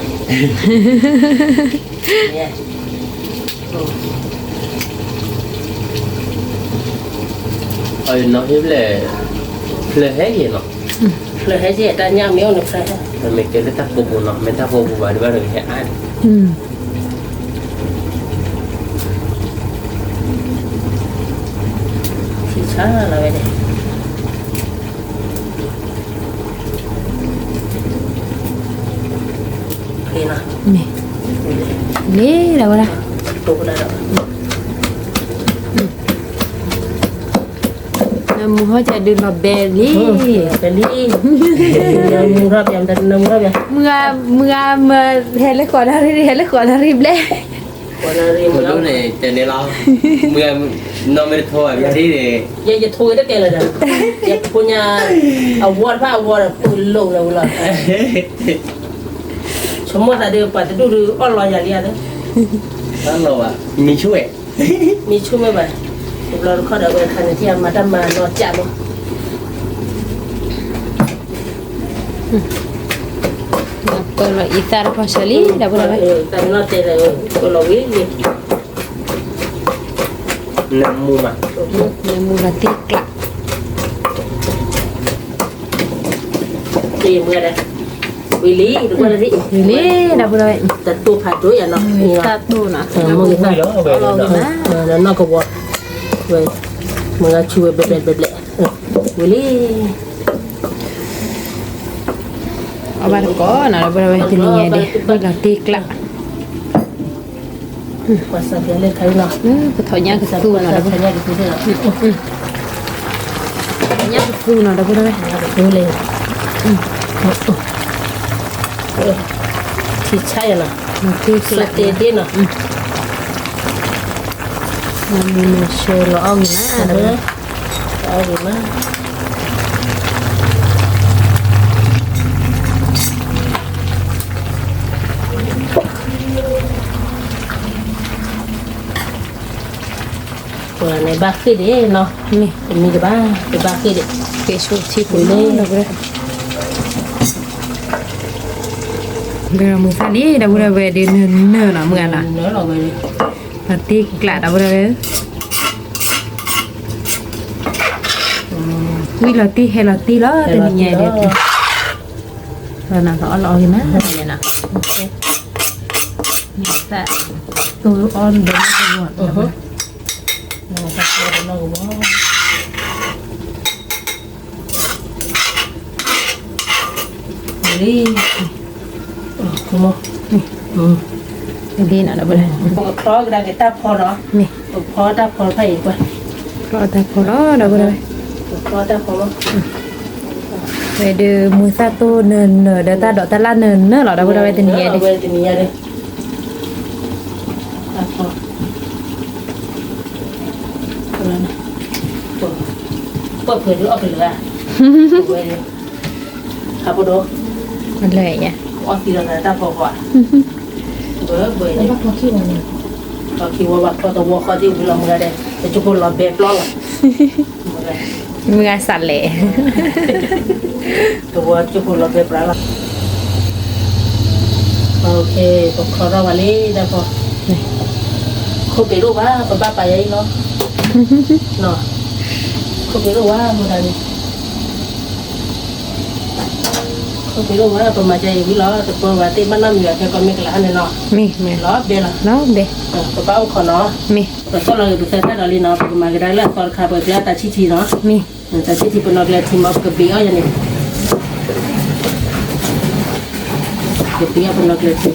အနီၢ်ဟ့ဘျဲၣ်, ဖျၢၣ်ဟဲယဲၢ်နီၤ, ဖျၢၣ်ဟဲယဲၢ် တၢ်ညၣ်မ့ၢ်အိၣ်န့ၣ်ဖျၢၣ်ဟဲ, မ့ၢ်ကဲလၢတၢ်ကိးပူၤနီၤ, မ့ၢ်တၢ်ကိးပူၤဘၣ်ဒံးဘၣ်ဒီးဟဲအါန့ၣ်, ထံဆါလီၤဝဲန့ၣ် လံ, လံဒီးဝဲဒၣ်, နမုၢ်ဟီၣ်ကဒုးလီၤဘဲလံ, ဘဲလံ, မုၢ်ဂၤမၢဟဲလၢဃီၤတၢ်ရံၣ် ဟဲလၢဃီၤတၢ်ရံၣ်ဘျဲၣ်, ပှၤဒိၣ်န့ၣ် တဲန့ၣ်လီၤ, မုၢ်ဂၤနီၢ်မ့ၢ်တထိဘၣ် ယၤဒ်န့ၣ်, ယဲယထိဝဲတကဲလၢာ်ဒီး, ယထိညါ, အဝီတဖၣ်အဝီဒီး ပလိာ်လၢဝဲလီၤ, ဆိကမိၣ်သးဒီး ပှၤတဒူၣ်ဒုးအီၣ်လီၤယၤလံဧါ, တၢ်လီၤဘၣ် မံဆိၣ်ဝဲ, မံဆိၣ်မ့ၢ်ဘၣ်, တဘျီတခီၣ်ဒီးအဝဲခါန့ၣ်ထံၣ်အမၤတၢ်မၤနီၢ်ကၠးမး ပၢလီၤအံသၣ်တခီဆၢလံ ဒီပုၢ်ဒီဝဲၢ်, သၣ်မ့ၢ်နီၢ်တဲလၢ ပၢလီၤဝံၤလံ, နမူမး, နမူလီၤတံၢ်ကျး, ဝံၤလံ, ဝံၤလံ ဒီပုၢ်ဒီဝဲၢ်, တတိၢ်ဖးဒိၣ်ယၤနီၤ, တၢ်တိၢ်နီၤ, မုၢ်ဂၤသၣ်လီၤဝံၤမး, နီၢ်ကဝီၤ, မုၢ်ဂၤဆူၣ်ဝဲဘျဲၣ်ဘျဲၣ်ဘျဲၣ်ဘျဲၣ်, ဝံၤလံ အီၣ်ဘၣ်တကိးနီၤ ဒီပုၢ်ဒီဝဲၢ် တနံၤညါဒီး ဝံၤလီၤတံၢ်ကျး, ပထီၣ်ညၣ်ကသူနီၤ ဒီပုၢ်ဒီဝဲၢ်, ပထီၣ်ညၣ်ကသူနီၤ ဒီပုၢ်ဒီဝဲၢ်, ထံဆါယၤနီၤ, တံၢ်ကျးဒ့နီၤ, မုၢ်နၤဆဲလီၤအီၣ်ဂ့ၤမး အီၣ်ဂ့ၤမး ပှၤန့ၣ်ဘၣ်ဃ့ၢ်ဒံးနီၤ, မ့ၢ်တမံၤတဘၣ် တဘၣ်ဃ့ၢ်ဒံး, ကဲဆိထံပူၤလီၤ ဒီပုၢ်ဒီဝဲၢ်, ဒီးမုၢ်သၣ်လံ ဒီပုၢ်ဒီဝဲၢ် ဒုးနၢၤနၢၤနီၤ မုၢ်ဂၤနီၤ, လီၤတံၢ်ကျး ဒီပုၢ်ဒီဝဲၢ်, ဝံၤလီၤတံၢ်ဟဲလီၤတံၢ်လီၤ တနံၤညါဒီး လီၤနၤကအီၣ်လီၤအီၣ်ဂ့ၤမးနီၤ, သၣ်တိၢ်အီၣ်ဒီးနီၢ်ကဝီၤ, လံ ဒ်နီၤ ဒီပုၢ်ဒီဝဲၢ်, ပကချီကဒါက့ၤတၢ်ဖီနီၤ, မ့ၢ် ပဖီတၢ်ဖီတဖၣ်အံၤကွၢ်, ချီတၢ်ဖီလီၤ ဒီပုၢ်ဒီဝဲၢ်, ပဖီတၢ်ဖီလီၤ, ဝဲဒုးမုၢ်သၣ်တိၢ်နၢၤနၢၤဒီးတၢ်ဒိးတၢ်လၢ်နၢၤနၢၤလီၤ ဒီပုၢ်ဒီဝဲၢ် တနံၤညါဒီး ဝဲတနံၤညါဒီး တၢ်ဖီ ပှၤဖုးဒုးအီၣ်ကလုာ်ဧါ, ဝဲ ဟးဖိဒိၣ်, မ့ၢ်လၢညါ အီၣ်သံလီၤသးတၢ်ဖီဃီဧါ, ဘၢဘၢ, လီၢ်ခံဝီဘၣ်ခီတဝီဃီသ့ၣ်ဝံၤလီၤမုၢ်ဂၤဒဲး, ပကၠိဖိလီၤဘဲပျီလီၤ, မုၢ်ဂၤစးလဲၣ်, တဝီကၠိဖိလီၤဘဲပျီလီၤ, ပခီထီၣ်ဝဲလံတၢ်ဖီ, ခိၣ်ပ့ၤဒိၣ်ဘၣ် ပဘၣ်ပာ်ယၤအံၤလီၤ, ခိၣ်ပ့ၤဒိၣ်ဘၣ်မုၢ်ဂၤန့ၣ် ခိၣ်ပ့ၤဒိၣ်ဝဲ ပမၤကဲအံၤဝံၤလီၤ တပၢၤဝဲသ့ၣ်ဘၣ်နီတမံၤဘၣ် ခဲကီၢ်မ့ၢ်ကလၤန့ၣ်နီၤ, မ့ၢ်မ့ၢ် လီၤဘဲလီၤ, လီၤဘဲ, ပဘၣ်အိၣ်ခိးနီၤ, မ့ၢ် ပသီၣ်လီၤဂ့ၤ ပသၢတၢ်ဒီးလံနီၤ ပကမၤကဒါလၢအသီတခါ ပကကျဲတၢ်ဆံၣ်ထံနီၤ, မ့ၢ် တၢ်ဆံၣ်ထံ ပနီၢ်ကျဲထံမ့ၢ် ပကဘ့ၣ်အီၣ်ယၤန့ၣ်, ကဘ့ၣ်အီၣ်ပနီၢ်ကျဲထံ,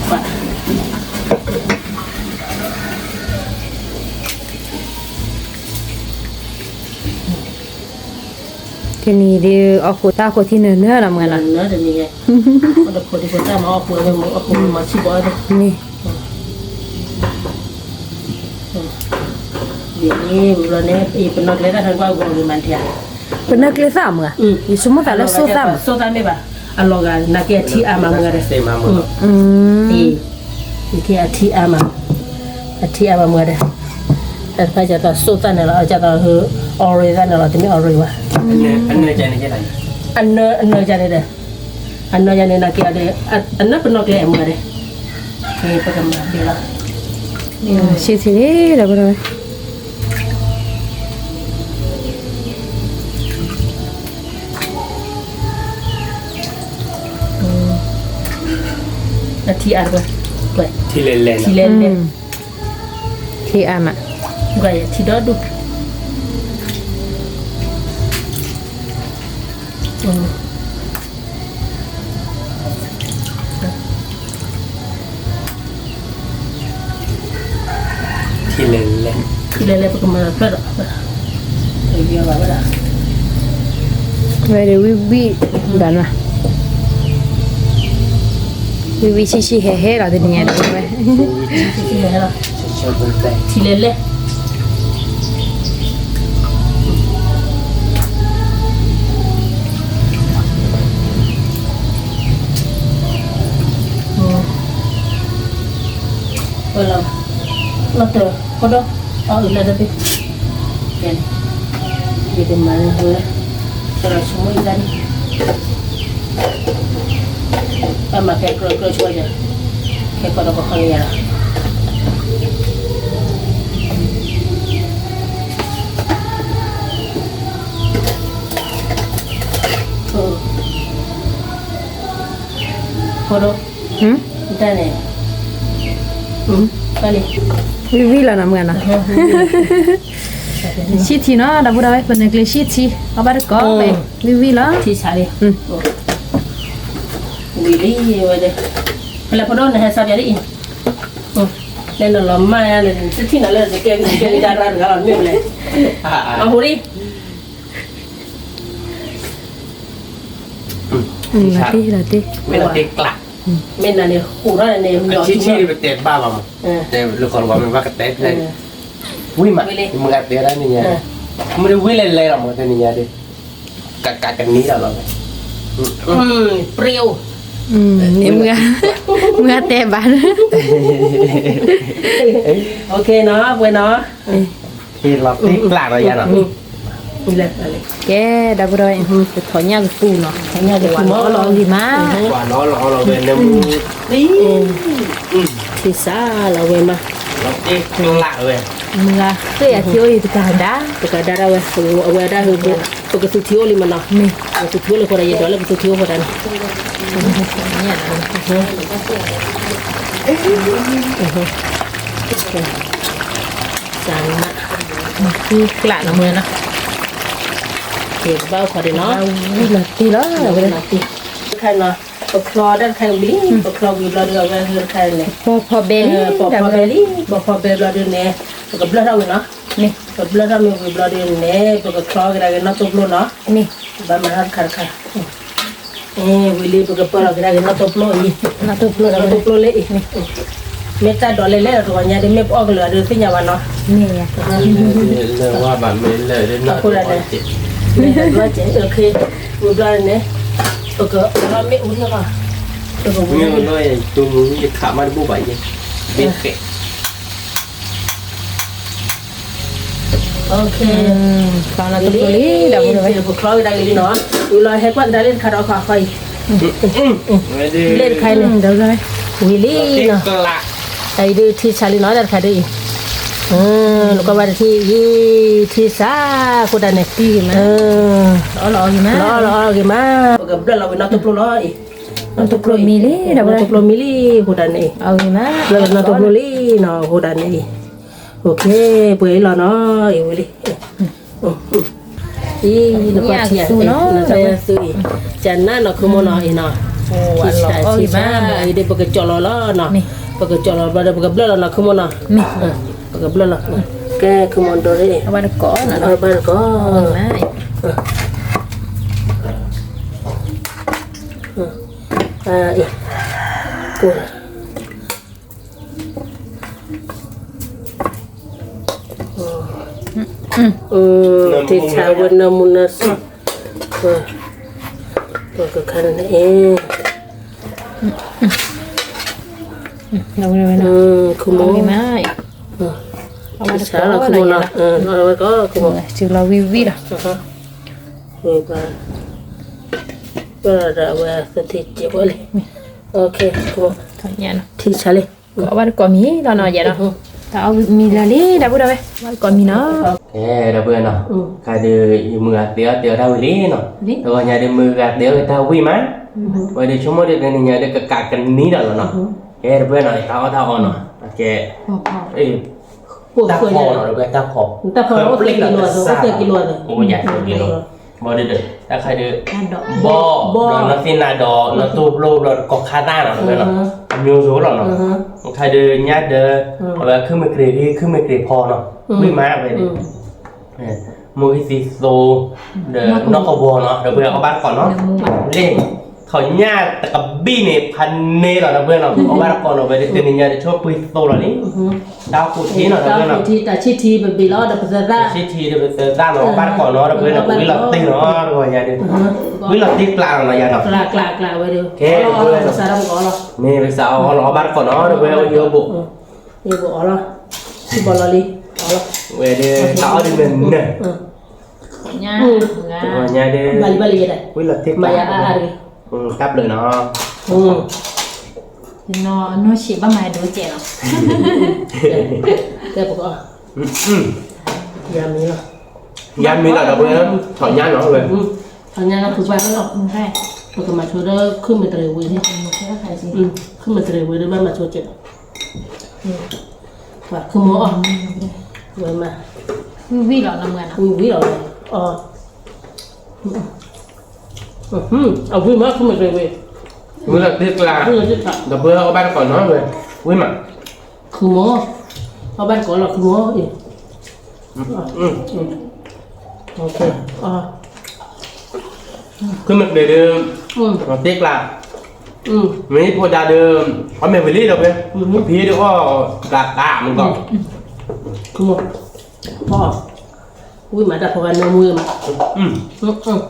ပ တနံၤဒုး အီၣ်ဃိးတၢ်ဃိးထံနၢၤနၢၤနီၤ မုၢ်ဂၤနီၤ, နၢၤတနံၤ, အီၣ်တခိးဒုး ပတၢ်မၤအီၣ်ဃိးဝဲမ့ၢ် အီၣ်ဃိးမ့ၢ်မၤဆံၣ်ဘီအီၣ်န့ၣ်, မ့ၢ်, ဒ်န့ၣ် ဝံၤဘျီန့ၣ် ပနီၢ်ကျဲတၢ်ခါကွၢ်ဂီၤဂ့ၤမးထံဧါ, ပနီၢ်ကျဲသၣ်မုၢ်ဧါ, ယဆိကမိၣ်သးလၢစိၣ်သၣ်မုၢ်, စိၣ်သၣ်မ့ၢ်ဘၣ်, အလီၤဂာ် နာ်က့အထံအါမး မုၢ်ဂၤဒီး, အံၤ ယက့အထံအါမး, အထံအါမးမုၢ်ဂၤဒီး, တၢ်တဖၣ်ကသိးစိၣ်သၣ်န့ၣ်လီၤ ကသိး orange သၣ်န့ၣ်လီၤ တမ့ၢ် orange ဘၣ်, အနၢၤန့ၣ်ဒီး, အနၢၤယၤန့ၣ် နာ်က့အီၤဒီး, အနၢၤပနီၢ်ကျဲအမုၢ်ဂၤဒီး, ပကမၤဘ့ၣ်လီၤ, ဆံၣ်ထံလံဒီး အထံအါတကွဲၢ်, ထံလဲၢ်လဲၢ်, ထံလဲၢ်လဲၢ်, ထံအါမး, ထံဒီဒူၣ်, ထံလဲၢ်လဲၢ်, ထံလဲၢ်လဲၢ် ပကမၤဖျၢၣ်ဒီး, ဝဲဒၣ်ဝံၣ်ဝံၣ်ဒၣ်နၤ, ဝံၤဝံၤဆံးဆံးဟဲဟဲလီၤတနံၤညါဒီးဝဲ ထံလဲၣ်လဲၣ် ဝဲလီၤ လီၤတၢ် ဃိဒီး အီၣ်အုးလၢတဘ့ၣ် ကဲ ယကမၤလၢဟိဝဲ ကရၢဆိကမိၣ်ယတၢ်န့ၣ် ဘၣ်မၤကဲကြၢးကြၢးဆိယၤ ကဲကီၢ်ဒီးကခီန့ၣ်ယၤလီၤ ဃိဒီး တၢ်န့ၣ် ဝံၤဝံၤလီၤနီၤ မုၢ်ဂၤနီၤ ဆံထံနီၤ ဒီပုၢ်ဒီဝဲၢ် ပနကျ့ဆံထံ အီၣ်ဘၣ်တကိးဝဲ ဝံၤဝံၤလီၤ ထံဆးလံ ဝံၤလံဝဲ ဖဲလဲၣ်ဖိဒိၣ်နဟဲစါပၠးဒ်အံၤ လဲၤနလီၤမၢ်ယါန့ၣ် တထံၣ်နၤလၢနကဲကဲကဲဒၣ်ရၣ်တဂၤလီၤမ့ၢ်လဲၣ် အဟူဒံး လီၤတ့ၢ်လီၤတ့ၢ် ဝဲလီၤတ့ၢ်ကျး မ့ၢ်နၤန့ၣ် ဟူးထီၣ်န့ၣ် မ့ၢ်အီၤထံထံပတဲဘၣ်ဘၣ်မး တဲလၢကီၢ်လီၤဝါမ့ၢ်ဘၣ်ကတဲဖျဲၣ် ဝံၤမး မုၢ်ဂၤတဲဒၣ်နံၤညါ မ့ၢ်တဝံၤလဲၤလဲၤလီၤမးတနံၤညါဒ် ကကကနံၤလီၤလီၤ ပျ့ၤ မုၢ်ဂၤတဲဘၣ် OK နီၤ ပှဲၤနီၤ လီၤတ့ၢ်ကျးနီၤယါနီၤ ကဲ ဒီပုၢ်ဒီဝဲၢ် ပထီၣ်ညၣ်ကပူၤနီၤ ထီၣ်ညၣ်ကပူၤမ့ၢ်အီၣ်လီၤအီၣ်ဂ့ၤမး ထံစးလီၤဝဲမး မုၢ်ဂၤဃ့ၢ်အထံအိၣ်အံၤတကးဒါ တကးဒါဒၣ်ဝဲ အဝဲဒၣ် ပကသူထံအိၣ်လံမးနီၤ ပကသူထံအိၣ်လံဃိဒၣ် ယဒိးလၢပသူထံအိၣ်ဃိဒၣ်န့ၣ် စးနး ကျးနီၤမုၢ်နီၤ ကဘၣ်အိၣ်ခိးဒံးနီၤ ဝံၤလီၤတ့ၢ်လီၤ ဝံၤလီၤတ့ၢ် တခါနီၤ ပချီတၢ်တခါဝံၤလံ ပချီဝံၤဘျီဒုးအဝဲဟဲတခါန့ၣ် ပီၤဖီဘဲလံ ပီၤဖီဘဲလံ ပီၤဖီဘဲဘျီဒုးန့ၣ် ပကဘျၢၣ်ထီၣ်ဝံၤနီၤ ပဘျၢၣ်ထီၣ်မ့ၢ်ဝံၤဘျီဒုးန့ၣ် ပကချီကဒါက့ၤနီၣ်တိၢ်ပျိနီၤ ဘၣ်မၤထီၣ်တခါတခါ ဝံၤလံ ပကပၢၢ်လီၤကဒါက့ၤနီၣ်တိၢ်ပျိအံၤ နီၣ်တိၢ်ပျိလၢအံၤ မ့ၢ်တၢ်ဒိးလဲၣ်လဲၣ်ဒီးတဂီၤညါဒ်မ့ၢ်ပအီၣ်ကလၢာ်ဒီးသ့ၣ်ညါဘၣ်နီၤ လၢဝါဘၣ်မ့ၢ်လၢာ်ဒီးနီၣ်တိၢ်ပျိ ဝံၤဘျီန့ၣ် ပကလီၤမ့ၣ်အူန့ၣ်လီၤ မ့ၢ်လီၤယတိမူယခးမးတဘူၣ်ဘၣ်ယဲ ဘ့ၣ်ဃဲ ဖျီနီၣ်တိၢ်ပျိလံ ဒီပုၢ်ဒီဝဲၢ် ပချီကဒါက့ၤလံနီၤ ဝံၤလီၤဟဲကွၢ်ကဒါလၢတခါဒီးခီခီအံၤ လၢတခါအံၤန့ၣ် ဝံၤလံနီၤ အံၤဒုးထံဆးလံနီၤ တၢ်တခါဒုးအံၤ နကွၢ်ဘၣ်တထံၣ်အံၤ ထံဆး ဃိဒၣ်န့ၣ် လီၤအီၣ်လီၤအီၣ်ဂ့ၤမး ပကဘျၢၣ်လီၤဝံၤနီၣ်တိၢ်ပျိလီၤအံၤ နီၣ်တိၢ်ပျိမံလံ နီၣ်တိၢ်ပျိမံလံ ဃိဒၣ်န့ၣ်အံၤ ဘျၢၣ်လီၤနီၣ်တိၢ်ပျိလံနီၤ ဃိဒၣ်န့ၣ်အံၤ ပှဲၤအံၤလီၤနီၤ အံၤဝံၤလံ အံၤ နကွၢ်ထံၣ် နကွၢ်သူအံၤ ကနၣ်နီၤ ခုမိၢ်နီၤ အံၤနီၤ ထံဆး အံၤဒ်ပကကၠီလီၤလီၤနီၤ ပကကၠီလီၤဘျီဒီး ပကဘျၢၣ်လီၤနီၤ ခုမိၢ်နီၤ ပကဘျၢၣ်လီၤ ကဲ ခုမိၢ်ဒိၣ်ရ့ၣ် ဘၣ်တကိး ဘၣ်တကိး အံၤ ထံဆးဝဲနီၢ်မူနီၢ်ဆံ ပကခါန့ၣ်အံၤ ခုမိၢ် ထံဆးလီၤခုမိၢ်နီၤ လီၤဝဲကီးခုမိၢ် စုလီၤဝံၤဝံၤလီၤ ဝံၤဘၣ် ပဒီးဝဲသထံၣ်ကဲးဝဲလံ ထံဆးလံ ကဘၣ်တကိးမံၤလီၤနီၤ ယဲဒီး တၢ်အီၣ်မံၤလၢာ်လံ ဒီပုၢ်ဒီဝဲၢ် ဘၣ်တကိးမံၤနီၤ ကဲ ဒီပုၢ်ဝဲၢ်နီၤ ခါဒုး ယမုၢ်ဂၤတဲအီၣ်တဲအီၣ်တၢ်ဝံၤလံနီၤ တဂီၤညါဒုး မုၢ်ဂၤတဲအီၣ်က့ၤတၢ်ဝံၤမး ဝဲဒုးဆိကမိၣ်ဒုး တနံၤညါဒုး ကကးကနံၤဒီးလီၤနီၤ ကဲ ဒီပုၢ်ဝဲၢ်နီၤ တၢ်အီၣ်တၢ်အီနီၤ ကဲ တၢ်ဖီနီၤ ဒီပုၢ်ဝဲၢ် တၢ်ဖီ အိၣ်သၢကံလိာ်သၢ အိၣ်ယၤသၢကံလိာ် ဘၣ်ဒုး တၢ်ခါဒုး ဘီ ဘျီနီၢ်သ့ၣ်နၤဒီး နီၢ်တိၢ်ပျိ ဘျီကီၢ်ခါသၣ်နီၤ တဝဲနီၤ အမျိုးစုံလီၤနီၤ ခါဒုးညါဒီး အဝဲခုမ့ၢ်ကြ့ၤဂ့ၤ ခုမ့ၢ်ကြ့ၤဖီနီၤ ဝံၤမးဝဲဒုး မိၢ်ဂံၢ်သံသိ ဒီးနီၢ်ကဘီနီၤ ဒီပုၢ်ဝဲၢ် ကဘၣ်တကိးနီၤ လ့ၣ် ထီၣ်ညၣ်တကဘံၣ်န့ၣ် ဖးန့ၢ်လီၤ ဒီပုၢ်ဝဲၢ်နီၤ, အီၣ်ဘၣ်တကိးနီၤဝဲ တနံၤညါတဆိပှ့ၤသိလီၤလံ, တၢ်အိၣ်ဖှိၣ်ထံနီၤ ဒီပုၢ်ဝဲၢ်နီၤ, တၢ်ဆံၣ်ထံပဘ့ၣ်လီၤဒီးပသၢသၣ်, တၢ်ဆံၣ်ထံဒီးပသၢသၣ်နီၤ အီၣ်ဘၣ်တကိးနီၤ ဒီပုၢ်ဝဲၢ်နီၤ, ဝံလီၤတ့ၢ်နီၤ တဂီၤညါဒီး, ဝံလီၤတ့ၢ်ကျးနီၤ ယၤနီၤ, ကျးကျးဝဲဒီး, ကဲ ဒီပုၢ်ဝဲၢ်နီၤ, မ့ၢ်ပစးအီၣ်လီၤ အီၣ်ဘၣ်တကိးနီၤ ဒီပုၢ်ဝဲၢ်အိၣ်ယိဘိၣ်, ယိဘိၣ်အီၣ်လီၤ, ထံဘီလီၤလံ, အီၣ်လီၤ, ဝဲဒီး တၢ်အီၣ်ဒ်န့ၣ်န့ၣ် တဂီၤညါဒီး, ဘၣ်လံဘၣ်လံယဲဒၣ်, ဝံလီၤတ့ၢ်ကျး, တၢ်ဘျုးနီၤ, နီၢ်ဆံးဘၣ်မၤဒိကဲးနီၤ, ကဲပကအီၣ်, ယၤမံလီၤ, ယၤမံလီၤဒီးဝဲ, ထီၣ်ညၣ်နီၤဝဲ, ထီၣ်ညၣ်နီၤ ခုဘၣ်, ပကမၤဆိဒီးခုမ့ၢ်တရံးဝံၤန့ၣ်, ခုမ့ၢ်တရံးဝံၤဒီးဘၣ်မၤဆိကဲး, ပှၤခုမိၢ်အီၣ်, ဝဲမၤ, ဝံၤဝံၤလီၤ, ဝံၤဝံၤလီၤ, အီၣ်, အဝံၤမး ခုမ့ၢ်တရံးဝံၤ, ဝံၤလီၤတ့ၢ်ကျး, ဒီပုၢ်ဝဲၢ်အီၣ်ဘၣ်တကိးနီၤဝဲ, ဝံၤမး, ခုမိၢ်, အီၣ်ဘၣ်တကိးလီၤ ခုမိၢ်အံၤ ခုမ့ၢ်တရံးဒီး, တ့ၢ်ကျး, မ့ၢ်ဖိဒါဒီး, အီၣ်မ့ၢ်ဝံၤလံဒီးဝဲ, ဖံးဒီးအီၣ်, ကျးကျးမ့ၢ်ကီး, ခုမိၢ်, ဝံၤမးတၢ်ဖိဂၤနၢမူမး, ဝံၤတပှၢ်,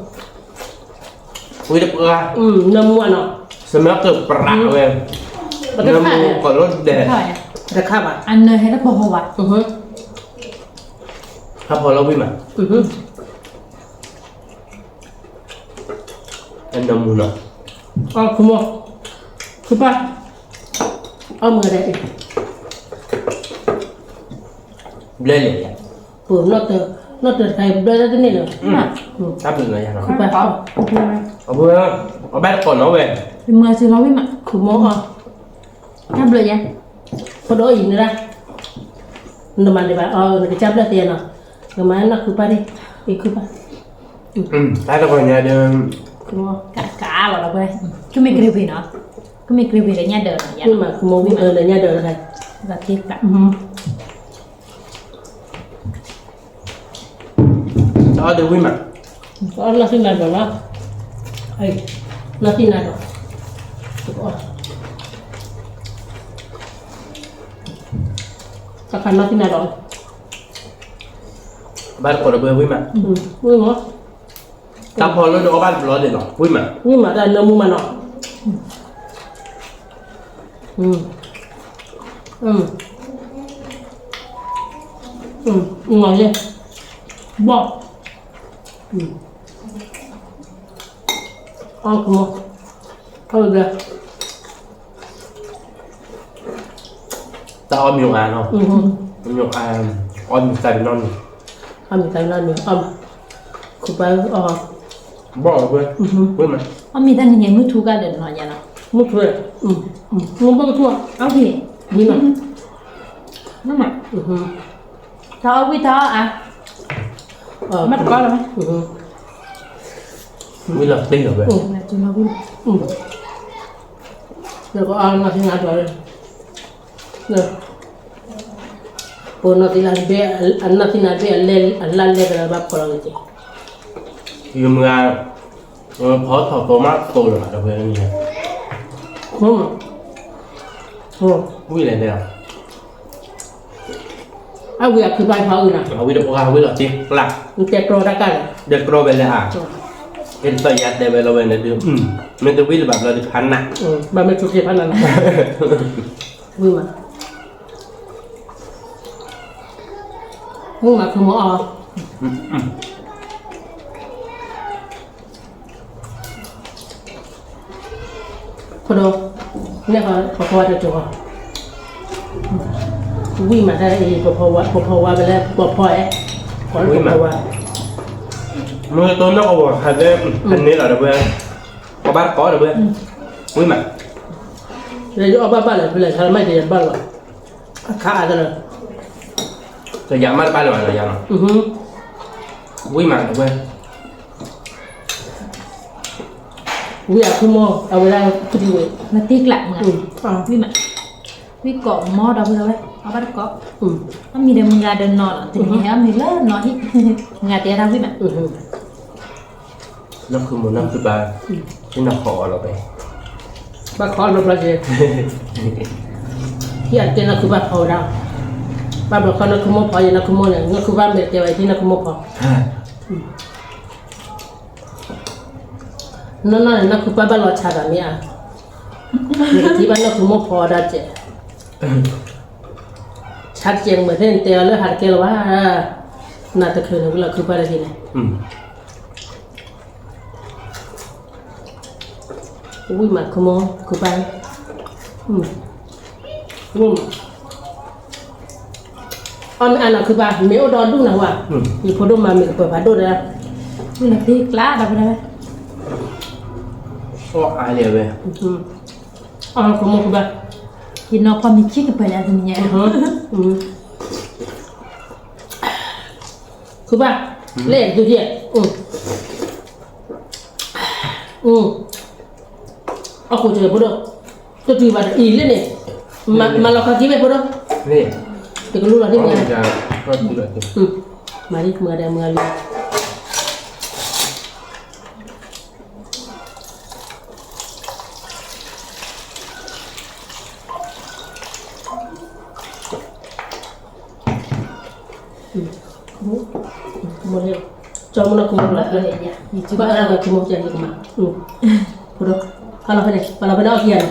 နၢမူနီၤ, စမၢကပြးဝဲ, နၢမူကီးလိဒဲး, တခါဘၣ်, အနၢဟဲတပှၢ်ဝဲ, ဟးဖီလီၤဝံၤမး, အနၢမူနီၤ, အီၣ်ခုမိၢ်, ခုပၢ်, အီၣ်မုၢ်ဂၤဒဲးအံၤ, ဘျဲၣ်လဲၣ်, ပနီၢ်တၢၤတခါအံၤ ဘျၢၣ်တၢ်တန့ၢ်လၢၤ, တၢ်ဘျုးလီၤယၤနီၤ, ခုပၢ်, အီၣ်ဘၣ်တကိးနီၤဝဲ, မုၢ်ဂၤစ့လီၤဝံၤမး, ခုမိၢ်အီၣ်, တၢ်ဘျုးယၤ, ဖိဒိၣ်အံၤန့ၣ်ဒၣ်, နမၤဒံးဘၣ်အီၤ နကစၢ်ဘျၢၣ်သ့နီၤ, နမၤနီၢ်ခုပၢ်န့ၣ်, အံၤခုပၢ်, တၢ်တဂီၤညါဒီး, ကအါလီၤဒီးဝဲ, ကမ့ၢ်ကြ့းဝ့ၤနီၤ, ကမ့ၢ်ကြ့းဝ့ၤဒီးညၣ်ဒၢးနီၤ, မ့ၢ်မး ခုမိၢ်ဝံၣ်အၢဒီးညၣ်ဒၢးတခါ, တၢ်အီၣ်ဒၣ်ဝံၤမး, တအီၣ်နီၢ်သံနၤဒီးလီၤ, နီၢ်သံနၤဒီး, တခါနီၢ်သံနၤဒီး, ဘၣ်တကိးဒီးဝဲဝံၤမး, ဝံၤမး, တၢ်ဖီလၢဒုးအီၣ်ဘၣ်တဘျီဒဲးလီၤ ဝံၤမး, ဝံၤမး တၢ်နၢမူမးနီၤ, မ့ၢ်, ဘီၣ်, အီၣ်ကမိၢ်, အီၣ်ကမိၢ်, တၢ်အီၣ်မ့ၢ်အါနီၤ, မ့ၢ်အါ, အီၣ်မ့ၢ်သးပ့ၤနီၣ်န့ၣ်, အီၣ်မ့ၢ်သးပ့ၤနီၣ်န့ၣ်, အီၣ်မး, ခုပၢ်အီၣ်, ဘီၣ်ဝဲ, ဝံၤမး, အီၣ်မ့ၢ်တၢ်နံၤညါမုၢ်ထူကါဒီးနီၤယါနီၤ, မုၢ်ထူ, မုၢ်ဘီၣ်ကထူ, အီၣ်က့ၤ, ဝံၤနီၤ, မ့ၢ်မး, တၢ်အီၣ်ဝံၤတၢ်အီၣ်အါ, မ့ၢ်တကီလီၤ, ဝံၤလီၤတ့ၢ်လီၤဝဲ, လၢကအီၣ်နီၢ်သံနၤဒီး, ပနီၢ်သံနၤဘ့ၣ်, အနီၢ်သံနၤဘ့ၣ် အလၢ်လဲၢ်ကလၢဘၣ်ဖီလီၤက့ၤ, ယမုၢ်ဂၤ, ဖီထီၣ်သိမးသိလၢၤဘၣ်ဒီးဝဲန့ၣ်, ဝံၤလဲၣ်န့ၣ်, အဝံၤအခုပၢ်ဖီအုၣ်နီၤ, အဝံၤတပှၢ်ဝံၤလီၤတ့ၢ်ကျါ, တဲကြီတၢ်ကၢ်လီၤ, တဲကြီဝဲလၢအါ, အဲၣ်တဘၣ်ယၤတဲဝဲလီၤဝဲန့ၣ်ဒုး, မ့ၢ်တဝံၤလၢၤဘၣ်ဘျီဒုးဖးနး, ဘၣ်မ့ၢ်ဆိးက့ဖးနးနီၤ, ဝံၤမး, ဝံၤမး ခုမိၢ်အီၣ်, ဖိဒိၣ်, န့ၣ်ဃီ ပဖီဝါတကၠိၤဃီ, ဝံၤမးတၢ်အံၤ ပဖီဝါ ပဖီဝါဝဲလၢ ပဖီအဲ, ပဖီဝါ, မ့ၢ်တိၢ်နီၢ်ကဝီၤဟးလၢ ဟးန့ၢ်လီၤဒီးဝဲ, ပဘၣ်တကိးဒီးဝဲ, ဝံၤမး, လၢယအီၣ်ဘၣ်ဘၣ်လၢ ဖဲလဲၣ်ဆါလၢမ့ၢ်ကယၤဘၣ်လီၤ, အခါအါတလၢ ကယၤမ့ၢ်တဘၣ်လၢၤဘၣ်လီၤယၤနီၤ, ဝံၤမးဒီးဝဲ ဝံၤအခိၣ်မိၢ် အဝဲဒၣ်ဖုတံၢ်ဝဲ မတ့ကျးမး, ဝံၤမး, ဝံၤကိးမီၢ်ဒီးဝဲ အီၣ်ဘၣ်တကိး, အီၣ်မ့ၤဒီးမုၢ်ဂၤဒီးနီၤလီၤ, တနံၤဟဲအီၣ်မ့ၤလၢနီၤဟံၣ်, မုၢ်ဂၤတဲဒၣ်ဝံၤမး, နီၢ်ခုမိၢ်နီၢ်ခုဘါ, နီၢ်ခိအီၤလီၤပဲ, ဘၣ်ခိးအီၤဘျီဘျီက့, ယတကဲနီၢ်ခုဘါဖီဝဲဒၣ်, ဘၣ်ဘျီဃီနီၢ်ခုမိၢ်ဖီယနီၢ်ခုမိၢ်န့ၣ် နီၢ်ခုဘါမ့ၢ်တကဲဝဲယနီၢ်ခုမိၢ်ဖီ, နီၢ်နီၢ်န့ၣ် နီၢ်ခုဘါဘၣ်လီၤဆါသးမ့ၢ်ဧါ, နကထံၣ်ဘၣ်နီၢ်ခုမိၢ်ဖီဒၣ်ကဲး, ဆါတကဲးမ့ၢ်သ့ၣ်နတဲအီၤလၢဟးတကဲလၢၤဘၣ်, နတချုးန့ၣ်ဝံၤလီၤခုဘါတဂ့ၤန့ၣ် ဝံၣ်မးခုမိၢ်, ခုဘါ, ဝံၣ်မး, အီၣ်မ့ၢ်အါနီၤခုဘါ, မ့ၢ်အိၣ်ဒီဒူၣ်နၤဝဲ, ယဖိဒိၣ်မးမ့ၢ်ကပၢၤဖးဒိၣ်ဒီး, ဝံၣ်လီၤသ့ကျးဒီးဝဲဒၣ်ဝဲ, အီၣ်အါလံဝဲ, အီၣ်ခုမိၢ်ခုဘါ, ယနီၢ်ဖီမ့ၢ်ခံကပၢၤလၢအသနံၤညါ, ခုဘါ, လဲၣ်ဒုးယဲၢ်, အီၣ်ဃိကၢၤဖိဒိၣ်, တတုၤဘၣ်ဒီးအံၤလၢန့ၣ်, မၤလီၤခီခံဘ့ၣ်ဖိဒိၣ်, တကလူလီၤဒ်မုၢ်ဂၤ, မၤဒ်မုၢ်ဂၤဒီးမုၢ်ဂၤလံ ကၠီမနီၤကမူၤလီၤ, ကမူၤကမူၤကမူၤ, ဖိဒိၣ်, ပလီၤဖဲန့ၣ် ပလီၤဖဲန့ၣ်အီၣ်ခံဂၤ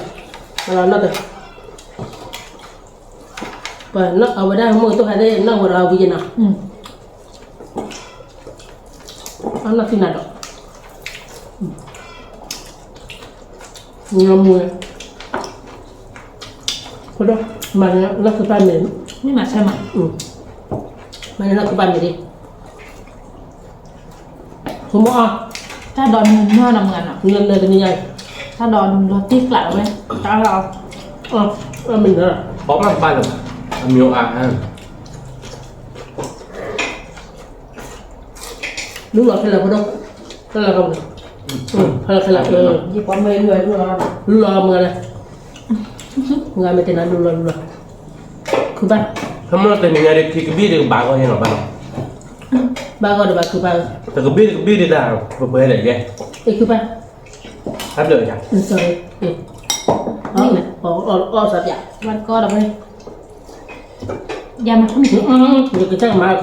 န့ၣ်, ပလီၤနီၢ်တ, ပနီၢ်အဝဲဒၣ်မုၢ်ကတိၢ်ခါသ့ၣ်နီၢ်ဝဲဒီးဝံၤယဲၢ်နီၤ, အနီၢ်သံနၤဒီး ညီမူဝဲ, ဖိဒိၣ်, မၤန့ၣ်လီၢ်ခူပၢ်မ့ၢ်, မ့ၢ်မၤဆၢမး, မၤန့ၣ်လီၢ်ခူပၢ်မ့ၢ်ဒ်, ဖိမုၣ်အီၣ်, တၢ်ဒိးနုာ်နီၢ်နီၢ်မုၢ်ဂၤနီၤ, နတနံၤညါ, တၢ်ဒိးနုာ်လီၤတံၢ်ကျးဝဲ, တၢ်ဒိး, အီၣ်မ့ၢ်နၤ, အီၣ်မ့ၢ်ဘၣ်လၢၤဘၣ်, အမံၤအါ, လူလီၤခဲလၢာ်ဖိဒိၣ်, ခဲလၢာ်, ခဲလၢာ်, လူလီၤမုၢ်ဂၤလၢ, မုၢ်ဂၤမ့ၢ်တဲနၤလူလီၤလူလီၤ, ခုဘၣ်, ခီမီတနံၤညါဒ်ခံကဘံၣ်ဒ်ကဘၣ်ဂီၢ်ယဲၢ်လီၤဘၣ်လီၤ, ဘၣ်ဂီၢ်ဒ်ဘၣ်ခုဘၣ်, တကဘံၣ်တကဘံၣ်ဒ်တၢ်, ပပှဲၤဒီးယဲၢ်, အ့ၣ်ခုဘၣ်, အဘျီယၤ, အီၣ်စးပျး, ဝါတကီဒီးဝဲ, ယၤမၤ, ယကစၢ်ကမၤခမီ,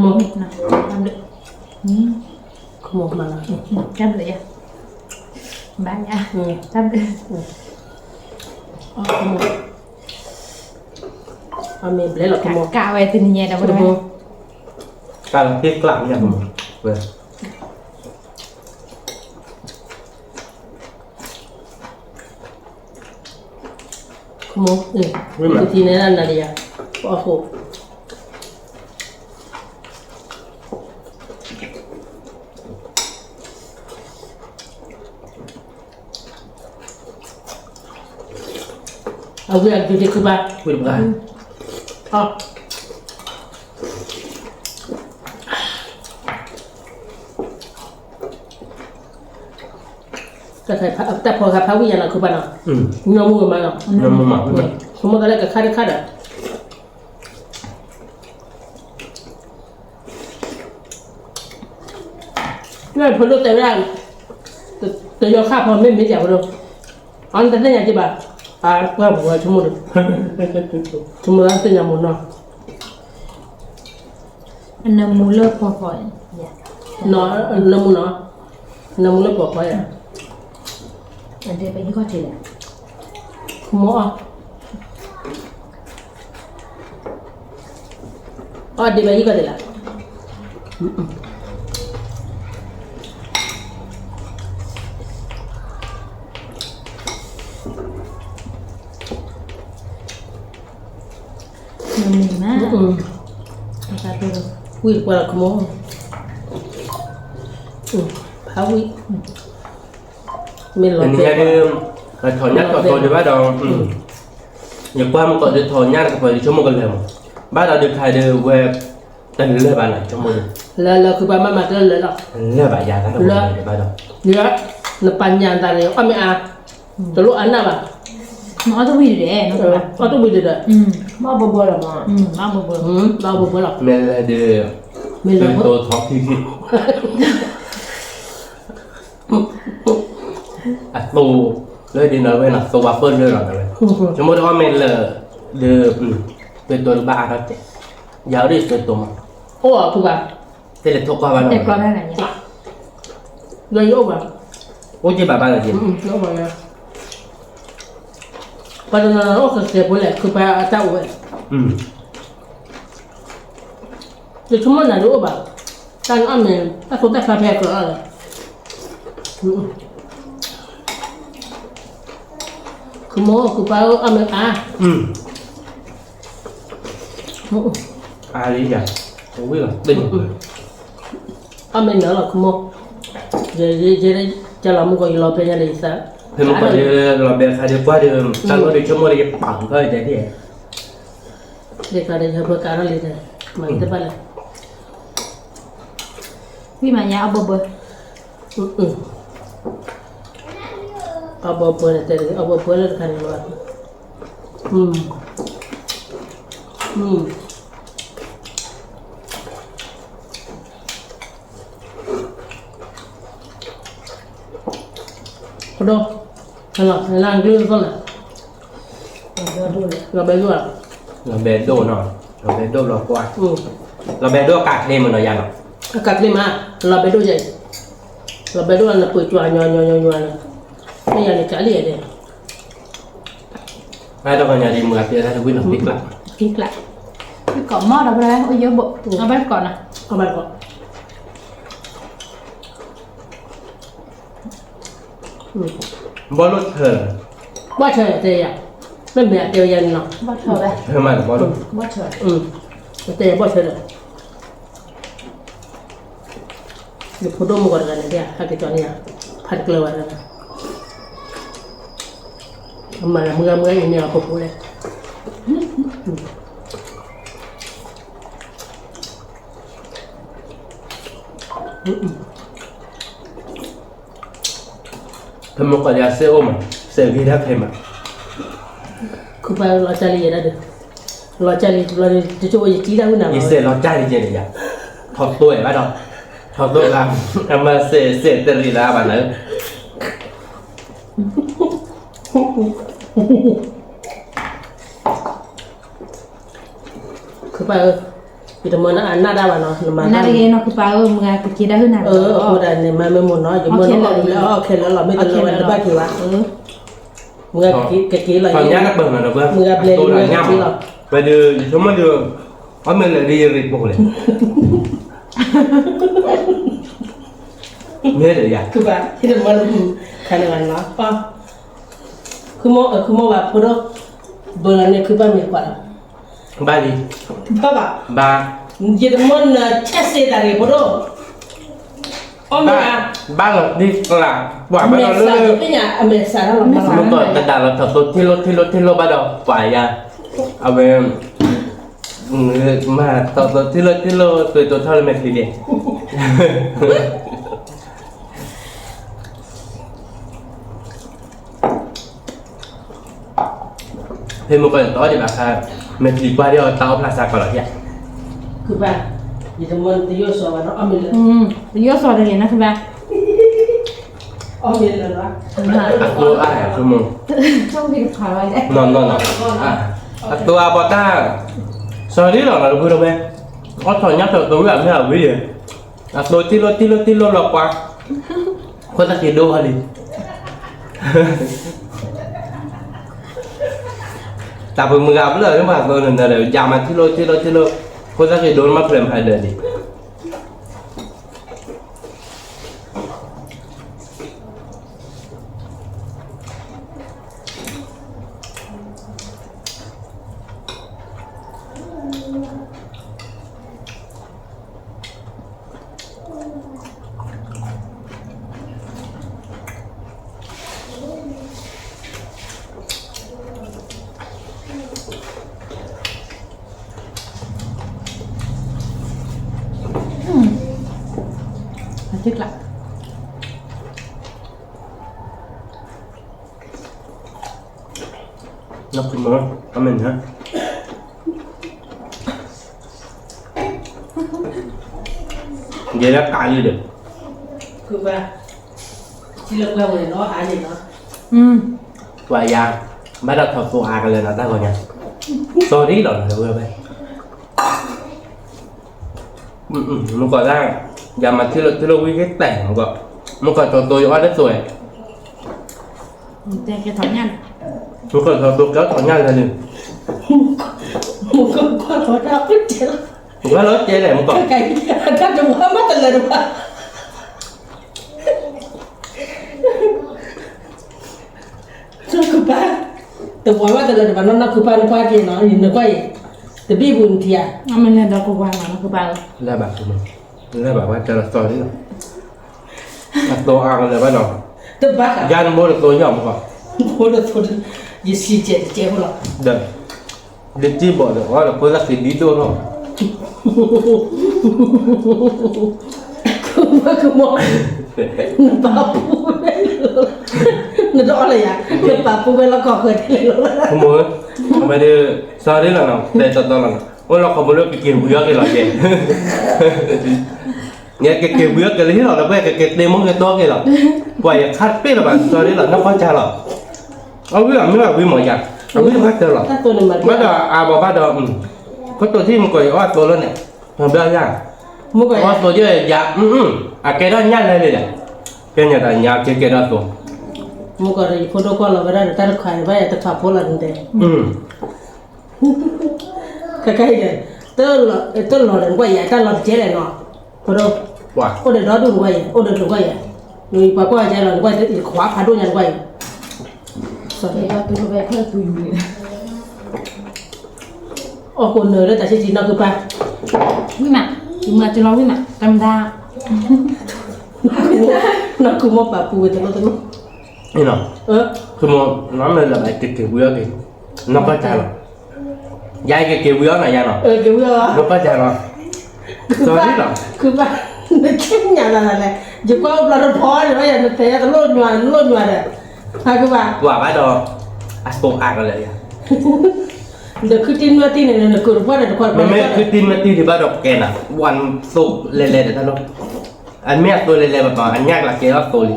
ခမီ, ခမီ, ခမီမၤလီၤ, ဘၣ်ယၤ, ခမီ, အမ့ၢ်ဘျဲလီၤခမီ, ကးဝဲတနံၤညါဒီးဝဲ, ကးလီၤသ့ကျးမ့ၢ်ခမီ, ခမီ, တထံၣ်န့ၣ်ဒၣ်နၤဒီးယၤ, ပအီၣ်ဃိ, အဝဲအဒုးဒံးခုဘၣ်, ဝံၣ်တဘၣ်, အီၣ် တၢ်ဖီၣ်ဃာ်ဖးဝံၣ်ယၤနီၤ ခုဘၣ်နီၤ, ညီမူဝဲမးနီၤ, ညီမူမး, ဖိမုၣ်ကလၢကခါတခါဒီး, လၢဖိဒိၣ်တဲဝဲဒၣ်, တယီၤခါဖီမ့ၢ်မ့ၢ်ယၤဖိဒိၣ်, အီၤနတသ့ၣ်ညါက့ၤဘၣ်, အပှၢ်ပူၤဝဲဆိကမိၣ်ဒီး, ဆိကမိၣ်လၢသ့ၣ်ညါမူနီၤ နမူလၢပှၤဃီ, နမူနီၤ, နမူလၢပှၤဃီဧါ, ခမီအီၣ်, အီၣ်ဒံးဘၣ်ဟံၣ်ကီၢ်ဒံးလၢ မ့ၢ်မး, ဝံၣ်တပှၢ်လီၤခမီ, ဖးဝံၣ်, မ့ၢ်လီၤ, တနံၤညါဒ်, ထီၣ်ညၣ်ထီၣ်သီဒံးဘၣ်ဒီး, ယကွၢ်မုၢ်ကီၢ်ဒ်ထီၣ်ညၣ်တကပၤဒ်ဆိကမိၣ်ကလၢၤမး, ဘၣ်ဒီးဒုးခါဒ်ဝဲ, တလၢာ်ဘၣ်နီၤဆိကမိၣ်, လၢလၢခုဘၣ်မးမးတလၢာ်လီၤ, လၢာ်ဘၣ်ယၤတၢ်တဝဲဘၣ်ဒီး, နပာ်ညၣ်တၢ်န့ၣ်အီၣ်မ့ၢ်အါ, တလိၣ်အါနၢ်ဘၣ်, အီၣ်တဝံၤဒံး, အီၣ်တဝံၤဒံးဒီး, ဘၣ်ဘၢဘၢလီၤမး, ဘၣ်ဘၢဘၢလီၤ, မ့ၢ်လၢဒ် မ့ၢ်လၢသိထီၣ်ခံခံ, အသိလၢဒ်နီၢ်ဝဲနီၤ သိဝါပၢၢ်လၢလီၤနီၢ်ဝဲ, ဆိကမိၣ်ဒီးအီၣ်မ့ၢ်လၢ ဒ် သိတိၤတဘၣ်အါထီၣ်တဲ, ယၤအိၣ်ဒ်သိတိၤမး, အိၣ်အီၤဖုဘၣ်, တဲလဲၤထိၣ်ကွၢ်ဘၣ်နီၤ, လၢယအိၣ်ဘၣ်, အိၣ်က့ၤဘၣ်ဘၣ်လီၤက့ၤ, ပှၤတနီၤနီၤအိၣ်ကစဲးဖိလဲၣ် ခုပၢ်အတၢ်အိၣ်ဝဲ, ယဆိကမိၣ်နၤဒုးအိၣ်ဘၣ်, တၢ်အီၣ်မ့ၢ် တၢ်သိတၢ်ဖျါဖဲအကျါလီၤ, ခုမိၢ်ခုပၢ်အိၣ်အီၣ်မ့ၢ်အါ, အါလံယၤ, ဝံၤလီၤ, အီၣ်မ့ၢ်နၤလီၤ ခုမိၢ်, ယဲ ယလီၤမူကီး ယလီၤဘဲညါလၢယသး, ဖဲမုၢ်ကီးယလီၤဘဲခါဒံးကွၢ်ဒီး တၢ်လီၢ်ဒံးဆိကမိၣ်ဒီးယပာ်ဃုာ်ခီယတဲဒ်, ဒ်ခါဒီးယဟၢဖၢကါထီၣ်လံဒီး မၤတဘၣ်လၢ ဝံၤမးညါအီၣ်ဘၢဘၢ, အီၣ်ဘၢဘၢန့ၣ်တဲတဂ့ၤ အီၣ်ဘၢဘၢလၢတခါန့ၣ်လီၤ, ပဒိၣ်, လၢအကျိၤသီၣ်လၢ လီၤဘဲဒိၣ်ဧါ, လီၤဘဲဒိၣ်နီၤ, လီၤဘဲဒိၣ်လီၤကွၢ်, လီၤဘဲဒိၣ်ကးချ့မးနီၤယၤနီၤ, အကးချ့မး, လီၤဘဲဒိၣ်ယဲ, လီၤဘဲဒိၣ်နပှ့ၤကွၢ်ညီညီညီညီညီနီၤ, မ့ၢ်ယၤန့ၣ်ကးလံယဲဒဲး, အတဂီၤညါဒ်မုၢ်ဂၤပျဲတၢ်တဝံၤနီၤ ပံကျး, ပံကျး, ပံကိးမီၢ်ဒီးဖဲအိၣ်ယိဘိး, အဘၣ်ကိးနီၤ, အဘၣ်ကိး ဘီၣ်လိၣ်ထၢ, ဘီၣ်ထၢတဲယၤ, မ့မ့ၢ်အတဲယၤန့ၣ်နီၤ, ဘီၣ်ထၢ, ထၢမးန့ၣ်ဘီၣ်လိၣ်, ဘီၣ်ထၢ, တဲယၤဘီၣ်ထၢဒီး, ယဖိဒိၣ်မုၢ်ဂီၤတဂၤန့ၣ်ဒၣ် ဟဲက့ၤကၠီန့ၢ်ယၤ, ဖးတကျၢၤဝဲဒၣ်, အမၤလၢမုၢ်ဂၤမုၢ်ဂၤအံၤန့ၢ်အီၤဖိဖိလဲၣ် ဖဲမုၢ်ကီးယၤစဲအိၣ်မး, စဲဂ့ၤဒၣ်ဖဲမး, ခုပၢ်လီၤကၢ်လံယဲဒၣ်ဒီး, လီၤကၢ်လံတဘျီဒီး တကၠိယကံတၢ်ဝံနၤ, ယစဲးလီၤကၢ်လံယဲဒၣ်ယၤ, ထီၣ်သိဝဲဘၣ်ဒီး, ထီၣ်သိလၢ, အမၤစဲးစဲးတရံးလၢအဘၣ်နၤဧၢ ခုပၢ်ဧၢ, ယတမၢနၤအနၢ်ဒၣ်ဘၣ်နီၤ, နမၤနၢ်တဂ့ၤနီၤ ခုပၢ်ဧၢ, မုၢ်ဂၤကက့ၤဒၣ်ဟုၣ်နၤ, အဃိဒၣ်န့ၣ် မၤမ့ၢ်မိၢ်နီၤ, ယမၢလၢအီၣ်လၢအီၣ်ခဲလၢာ်လီၤ, မ့ၢ်တလၢဝဲတဘၣ်က့ၤဘၣ်, မုၢ်ဂၤကက့ၤလီၤ, မုၢ်ဂၤဘျဲးလံ, မုၢ်ဂၤက့ၤလီၤ, ဝဲဒုး ယဆိကမိၣ်ဒုး, အီၣ်မ့ၢ်လဲၤဒ်ယရံးပိာ်လဲၣ်, မ့ၢ်ဒီးယၤ, ခုပၢ်, ယတမၢလၢ, ခါန့ၣ်ဘၣ်နီၤ, ခုမိၢ်, ခုမိၢ်ဘၣ်ဖိဒိၣ်, ဘၢလီၤန့ၢ်ခုပၢ်မံၤတကွၢ်လီၤ, ဘၣ်လံ, ဘၣ်ဘၣ်, ဘၣ်, ယတမၢနၤဆဲးစ့တၢ်ရ့ၣ်ဖိဒိၣ်, အီၣ်မ့ၢ်, ဘၣ်လီၤဒ်ကျါ, ပှၤဘၣ်လီၤလၢ, မ့ၢ်တဒၣ်လီၤထီၣ်သိထံလိထံလိထံလိဘၣ်ဒီး ပှၤယၤ, အဝဲ, မၤထီၣ်သိထံလိထံလိ သွဲၣ်တိၤထီၣ်လၢမဲာ်ချံန့ၣ် ဖဲမုၢ်ကီၢ်န့ၣ်တအီၣ်ဒံးဘၣ်ခါ, မဲာ်ချံကွၢ်ဒံးအီၤတၢ်အီၣ်ဖျါစးကီးလီၤယၤ, ခုဘၣ်, ယတမၢတယိၣ်စီၤဘၣ်နီၤ, အီၣ်မ့ၢ်လၢ, တယိၣ်စီၤတဂ့ၤနီၤ ခုဘၣ်, အီၣ်မ့ၢ်လၢလီၤ, အသိအါယၤဆိကမိၣ်, နီၢ်နီၢ်နီၢ်, အသိအါပှၤတၢ်, စီၤလံလီၤလီၤတဖုတဝဲ, အီၣ်ထီၣ်ညၣ်ထီၣ်သိဝံၤအမ့ၢ်အဝံၤယဲ, အသိထံလိထံလိထံလိလီၤပှၤ, ခိၣ်သၣ်ဃံဒိဟီလံ တၢ်ပမုၢ်ဂၤဘျၢၣ်မးသိနၤဒီး ယၤမၤထံလိထံလိထံလိ, ခိၣ်သၣ်ဃံဒိမးဖျဲးမၤဒၢးလံ. ယဲဒၣ်ကးလံဒီး, ပှၤယၤ, ဘၣ်ဒီးထီၣ်သိအါကလဲာ်နီၤ တၢ်ဂီၤညါ, စီၤဒ်လီၤလၢဝဲဝဲ, မုၢ်ကီၢ်တၢ်, ယမၤထံလီၤထံလီၤဝံၤကတဲာ်မုၢ်ကီၢ်, မုၢ်ကီၢ်ထီၣ်သိအီၣ်တသိးဝဲ, မုၢ်ကီၢ်ထီၣ်သိကဲထီၣ်ညၣ်လဲၣ်န့ၣ်, မုၢ်ကီၢ်ထီၣ်တၢ်ဖုတဲလီၤ, ကလီၤတဲလဲၣ်မုၢ်ကီၢ်, တၢ်တဝါမးတလၢတပှၤ နီၢ်ခုပၢ်, တဝါဘၣ်တလၢတပှၤနီၤ နီၢ်ခုပၢ်နကွၢ်က့ၤနီၤ နကွၢ်အံၤ, တဘံၣ်ပူၤနထံၣ်ဧါ, အမ့ၢ်လဲၤဒီးကဝါနီၤ နီၢ်ခုပၢ်ဧၢ, လၢဘၣ်, လၢဘၣ်ဝဲတဲလီၤစီၤဒ်လီၤ, အသိအါကလဲာ်ဘၣ်နီၤ, တဘၣ်, ယၤနဘိတသိယီၢ်မုၢ်ကီၢ်, ဘိတသိ, ယစံးကဲးတကဲးဖိလီၤ, ဒီး, ယစံးဘီၣ်ဒီးအီၣ်ဒီးဖိသၣ်က့ၤဒ်ဒိၣ်နီၤ ကမီ, နပာ်ပူၤဝဲ, နတအီၣ်လၢယၤ, နပာ်ပူၤဝဲလၢကီၢ်ဃၢၤဒ်လဲၣ်လီၤ, ကမီ, အဝဲဒၣ်, စီၤဒ်လီၤနီၤ တဲတီတီလီၤနီၤ အိၣ်လီၤခီဖျိလၢကက့ၤဝံၤအီၣ်က့ၤလီၤက့ၤ ယကက့ၤဝံၤအီၣ်က့ၤလၢဟံၣ်လီၤ ဒီးပှၤကက့ၤတ့မုၢ်က့ၤတီက့ၤလီၤ, ပှၤယခါတပ့ၢ်လၢၤဘၣ် စီၤဒ်လီၤ နီၢ်ကီၢ်ကၢ်လီၤ, အဝံၣ်အမ့ၢ်ဝံၣ်မးယၤ, အဝံၣ်ဘၣ်တၢ်လီၤ, ဘၣ်ဒီးအဘၣ်ဘၣ်ဒီး, ခိၣ်တိၢ်ထံၣ်မုၢ်ကီၢ်အံၤအီၣ်အသိလီၤန့ၣ်, ဘၣ်ယၤ, အီၣ်သိယဲယၤ, အကဲထီၣ်ညၣ်လဲၣ်န့ၣ်ဒီး, ကဲညါတၢ်ညါကဲကဲထီၣ်သိ, မုၢ်ကီၢ်ဒီးယဖိဒိၣ်ကွၢ်လီၤဝဲဒၣ်ဒီးတၢ်တခွါဘၣ်ယၤတခွါဖိလီၤန့ၣ်တဲ ခဲခဲအံၤဒီး, တလီၤဒီးနကွၢ်ယၤ တၢ်လီၤတကဲလဲၣ်နီၤ, ဖိဒိၣ်, အိၣ်ဒီးဒီဒူၣ်နကွၢ်ယၤ အိၣ်ဒီးနကွၢ်ယၤ, နပှၤကွၢ်ကဲလီၤ နကွၢ်ယၤ ယခွါဖးဒိၣ်ညါနကွၢ်ယၤ, အီၣ်ကိးနၢၤလၢတၢ်ဆံးဆံးနီၢ်ခုပၢ်, ဝံၣ်မး, ယမၤတလီၤဝံၣ်မး တၢ်မတၤ နီၢ်ခုမိၢ်ပာ်ပူၤဝဲတလိၣ်တလိၣ်, အ့ၣ်နီၤ, ခုမိၢ်, နီၢ်မ့ၢ်လၢဘၣ်ကက့ၤဝံၤအီၣ်က့ၤ, နီၢ်ကီၢ်ကၢ်လီၤ, ယၤကက့ၤဝံၤအီၣ်နီၤယၤနီၤ, နီၢ်ကီၢ်ကၢ်လီၤ, စီၤဒ်လီၤ, ခုပၢ်, နက့ၢ်ညါလၢ်လၢ်လဲၣ်, ယကွၢ်အိၣ်ဘျီတဖီန့ၣ် ဘၣ်ယၤနတဲယၤတလိၣ်ညွၤ နလိၣ်ညွၤဒီး, ဟဲကဘၣ်, ပှၤဘၣ်ဒီး, အသိအါကလဲာ်ယၤ ဒီးခုတံၢ်နွဲၣ်တံၢ်န့ၣ် နကိးတပှၢ်ဒီးတခွါတပှၢ်, မ့မ့ၢ်ခုတံၢ်နွဲၣ်တံၢ်ဒံးဘၣ်ဒီးပကဲနၤ, ဝဲသိလဲၤလဲၤဒီးတၢ်လီၤ, အမ့ၢ်အသိလဲၤလဲၤဘၣ်ဘၣ် အညၣ်ကျးကဲထီၣ်သိလံ,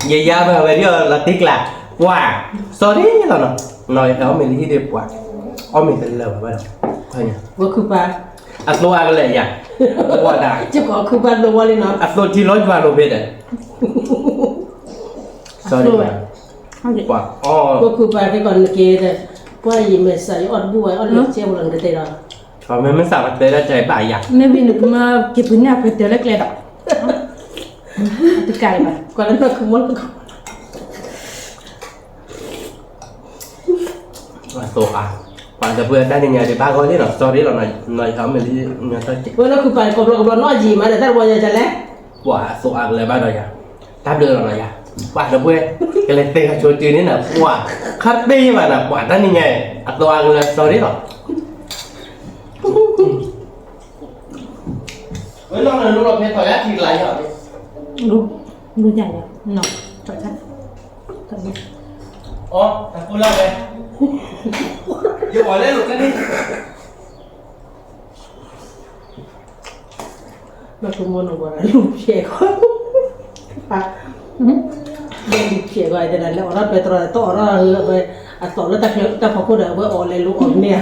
ယယါဘၣ်ဝဲဒ်အီၤလီၤတံၢ်ကျး, ပှၤ, စီၤဒ်လီၤနီၤ, နီၤအီၣ်မ့ၤလၢဟံၣ်ဒံးပှၤ, အီၣ်မ့ၤတလၢဘၣ်ဘၣ်ဒီး, ဝဲခုပၢ်, အသိအါကလဲာ်ယၤ, ဝဲဒၣ်, ယကီးခုပၢ်လိဝဲလံနီၤ, အသိထံလီၤယွၤလိၤဖဲဒီး စီၤဒ်, ပှၤ, ဝဲခုပၢ်က့ၤကီးနက့ၤဒီး, ပှၤယမဲာ်ဆှးယအီၣ်တဘူၣ်ဝဲ အီၣ်လၢကဲဝဲလီၤနကတဲဒီး, မ့မ့ၢ်စးပတဲဒၣ်ကဲဘၣ်ယၤ, မ့ၢ်ဘၣ်နကမၤက့ၤပန့ၢ်အပှဲၤတၢ်လၢကျဲဒီး, တကးဘၣ်, ကွၢ်လၢနီၢ်ခုမိၢ်လၢကီး အသိအါ, ပှၤဒီပုၢ်ဝဲၢ်တၢ်နံၤညါဒံးဘၣ်ဂီၢ်လံနီၤ စီၤဒ်လီၤနီၤ ယဟးမ့ၢ်လံ, ဝဲလၢခုပၢ်ကီးဘျီကဘျီနီၢ်ယံာ်မးဒီး တၢ်တဝီညါကလဲၣ်, ပှၤအသိအါကလဲာ်ဘၣ်ဒီးယၤ, တၢ်ဘျုးလီၤနီၤယၤ, ပှၤဒီပုၢ်ဝဲၢ်, ကလဲၤတဲကဆိးက့ၤန့ၣ်နီၤ ပှၤ, ခါတဘ့ၣ်ယံၤဘၣ်နီၤ ပှၤတၢ်နံၤညါအံၤ အသိအါကလဲာ်စီၤဒ်လီၤ ဝဲနီၢ်နလိလီၤဖဲထီၣ်ယါထံကလါယါ, လူ, လူယါယါ, နီၢ်, ထီၣ်ဆါ, ထီၣ်ဆါ, အီ, တၢ်ကူလၢဝဲ, ယအီၣ်လဲလိာ်ခဲန့ၣ်, ဘၣ်ကမိၢ်နဝၤလူၤဖျဲးဃီ, လူၤဖျဲးဃီ တဲဒၣ်လဲၤအီၣ်ထီၣ်ပဲတြီ တအီၣ်ထီၣ်ဝဲ, အသီၣ်လၢတၢ်ဖီခိၣ်ဒီး အဝဲအီၣ်လဲလိာ်အီၣ်မ့ၢ်ဧါ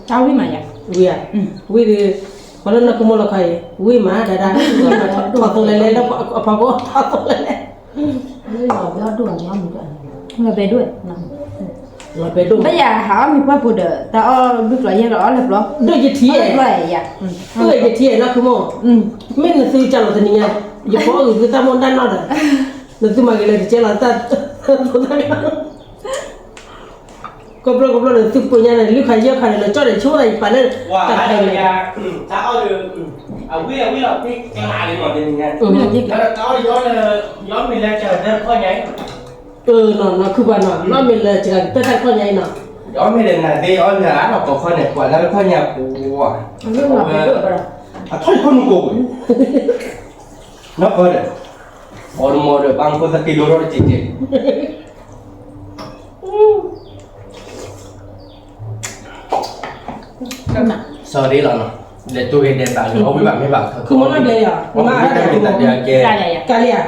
တၢ်ဝံၣ်မးယၤ, ဝံၣ်ဧါ, ဝံၣ်ဒီး, ခီလၢနီၢ်ကမိၢ်လီၤခါအံၤ ဝံၣ်မးဒၣ်ဒၣ်, ထီၣ်သိလဲၤလဲၤလၢအဖီခိၣ်ထီၣ်သိလဲၤလဲၤ, လီၤဘဲဒိၣ်, လီၤဘဲဒိၣ်, ဘၣ်ယၤဟးအီၣ်မ့ၤပှၢ်ပူၤဒီး တၢ်အီၣ်ဒူၣ်ကျီယဲၢ်ဒီးအီၣ်လၢပျီ, ဒိၣ်ယထံၣ်, ဒိၣ်ယထံၣ်နီၢ်ကမိၢ်, မ့ၢ်နသုကၢ်လီၤတနံၤညါ, ယဖီအီၣ်ဂ့ၤသုတၢ်မိၣ်တၢ်နီၢ်ဒီး, နသုမၤဂ့ၤလၢတကဲလီၤတၢ်, ကဘျီကဘျီဒီးသုပညါန့ၣ် လုၢ်ခါယဲၢ်ခါန့ၣ် လီၤကၠီၣ်ဒီးဆိဝဲယပာ်လၢတၢ်ခါန့ၣ်, တၢ်အီၣ်ဒီး, အဝံၣ်အဝံၣ်လီၤတ့ကျးလံမးတနံၤညါ, တၢ်အီၣ်ဒီးယအီၣ်လၢ, ယအီၣ်မ့ၤလၢကတၢၢ်တၢ်တခီညါအံၤ, နီၢ်နီၢ်ခုပၢ်နီၤ လီၤမ့ၤလၢကတၢၢ်တၢ်တခီညါအံၤနီၤ, ယအီၣ်မ့ၤဒီးနၤသ့အီၣ်လၢအလီၢ်ကီၢ်ခီန့ၣ် ပှၤတၢ်တခီညါပူၤ, အထီၣ်ယခိၣ်နူာ်ကိး, နီၢ်ကီၢ်ဒီး, အီၣ်တမီၤဒီး ဘၣ်မူခိၣ်သးက့ဒိၣ်ထီၣ်တက့ၢ်က့ၢ်, sorry လီၤနီၤ, လဲၤတူၢ်ဂ့ၤဒဲးဘၣ်လၢအီၣ်ဝံၣ်ဘၣ်မ့ၢ်ဘၣ်ခီ, မ့ၢ်တၢ်မ့ၢ်တၢ်ဒုးအကဲ, ကလံဧါ,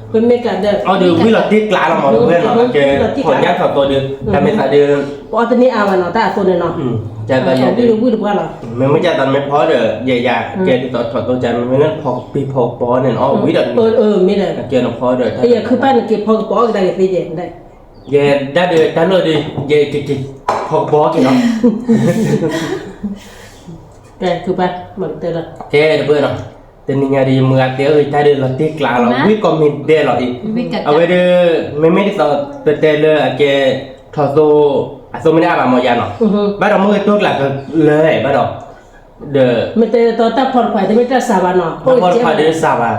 ပမ့ၢ်ကဒၢ, အီၣ်ဒုးဝံၣ်လီၤတ့ၢ်ကျးလီၤမး ဝဲနီၤ, ကဲထီၣ်ညါထီၣ်သိဒီး တၢ်မ့ၢ်သးဒုး, ပအီၣ်တန့ၢ်အါဘၣ်နီၤ တၢ်အသိန့ၣ်နီၤ, ဝံၣ်လီၤတ့ၢ်ဝံၣ်တပှၢ်လီၤ, မ့မ့ၢ်ကသးမ့ၢ်ဖီဒီး ယဲယၤ ကဲဒ်သိးထီၣ်သိကဲ မ့မ့ၢ်လၢဖီကပံၤဖီကပီၤန့ၣ် အီၣ်ဝံၣ်ဒီး မ့ၢ်ဒီး ကဲနဖီဒီး ယခုပၢ်နက့ၤဖီကပီၤကဒါက့ၤသ့ကဲ ယဲဒၣ်ဒီးတၢ်လီၢ်ဒီး ယကက့ၤဖီကပီၤက့ၤနီၤ, ကဲခုပၢ် မၤကတၢၢ်လီၤ, ကဲတပၢၢ်နီၤ, တနံၤညါဒီးယမုၢ်ဂၤတဲအီၤတၢ်ဒီးလီၤတ့ၢ်ကျးလီၤ ဝံၣ်ကိးမံၤဒဲးလီၤအံၤ, အဝဲဒီး မ့မ့ၢ်ဒ်သိးပတဲလၢအကဲ ထီၣ်သိ အသိမ့ၢ်ဒၣ်အါဘၣ်မ့ၢ်ယၤနီၤ, ဘၣ်ဒီးမ့ၢ်ဂ့ၤတိကျးကလၢဘၣ်ဒီး ဒီး မ့ၢ်တဲတီတၢ်ဖီတခွးတမ့ၢ်တၢ်စှၤဘၣ်နီၤ, တၢ်ဖီတခွးဒီးစှၤဘၣ်,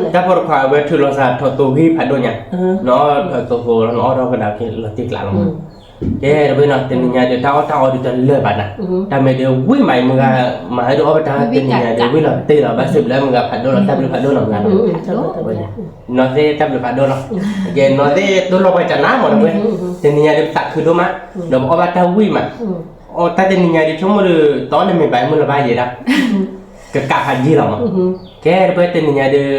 တၢ်ဖီတခွးအဝဲထုးလီၤစှၤထီၣ်သိဂံၢ်ဖးဒိၣ်ညါ, နအီၣ်ထီၣ်သိဖိလီၤ နအီၣ်ထီၣ်ကဒါက့ၤလီၤတ့ၢ်ကျးလီၤ, ကဲတပၢၢ်နီၤ တနံၤညါဒီး တၢ်အီၣ်တၢ်အီဒုးတလၢာ်ဘၣ်နၤ, တၢ်မ့ၢ်ဒုးဝံၣ်မးအံၤမုၢ်ဂၤ, မၤဟဲဒုးအီၣ်ဘၣ်တၢ်တနံၤညါဒီး ဝံၣ်လီၤတ့ၢ်လီၤ ဘၣ်စံးဘျုးမုၢ်ဂၤဖးဒိၣ်လီၤ တၢ်ဘျုးဖးဒိၣ်လီၤမုၢ်ဂၤနီၤ, နီၢ်သ့ၣ်တၢ်ဘျုးဖးဒိၣ်လီၤ, ကဲနီၢ်သ့ၣ် တိၢ်လီၢ်ပှၤကနၣ်မးတပၢၢ်, တနံၤညါဒီးပသးခုဒိၣ်မး, ဒီးပအီၣ်ဘၣ်တၢ်ဝံၣ်မး, အီၣ်တၢ်တနံၤညါဒီး ဆိကမိၣ်ဒီး တအီၣ်န့ၣ်မ့ၢ်ဘၣ်မုၢ်လၢၤဘၣ်ယဲဒၣ်, ကကးဖးယံာ်လီၤမး, ကဲတပၢၢ်တနံၤညါဒီး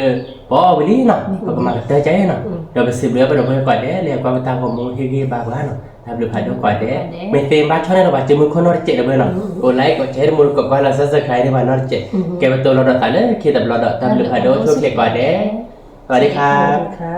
ပအီၣ်ဝံၤလံနီၤ ပကမၤကတၢၢ်ကါအံၤနီၤ, ဒီးပစံးဘျုးပှၤဒီပုၢ်ဝဲၢ်ကိးဂၤဒဲး လၢကွၢ်ပတၢ်ဂီၤမူဟ့ၣ်ဂံၢ်ဘါပှၤနီၤ တၢ်ဘျုးဖးဒိၣ်ကိးဂၤဒဲး, မ့ၢ်သ့ဘၣ်ဆီၣ်န့ၢ်ဒီးပှၤစုမုၣ်ခိၣ်နီတစဲးတပၢၢ်နီၤ, ကိး like ကိး share တမူတကိးကွၢ်လီၤ subscribe န့ၢ်ပှၤနီတစဲး, ကဲပတိၢ်လီၤဒီးသးလၢခံတဘျီဒီး တၢ်ဘျုးဖးဒိၣ်ဆိၣ်ချ့ကိးဂၤဒဲး, စဝၤဒံခါ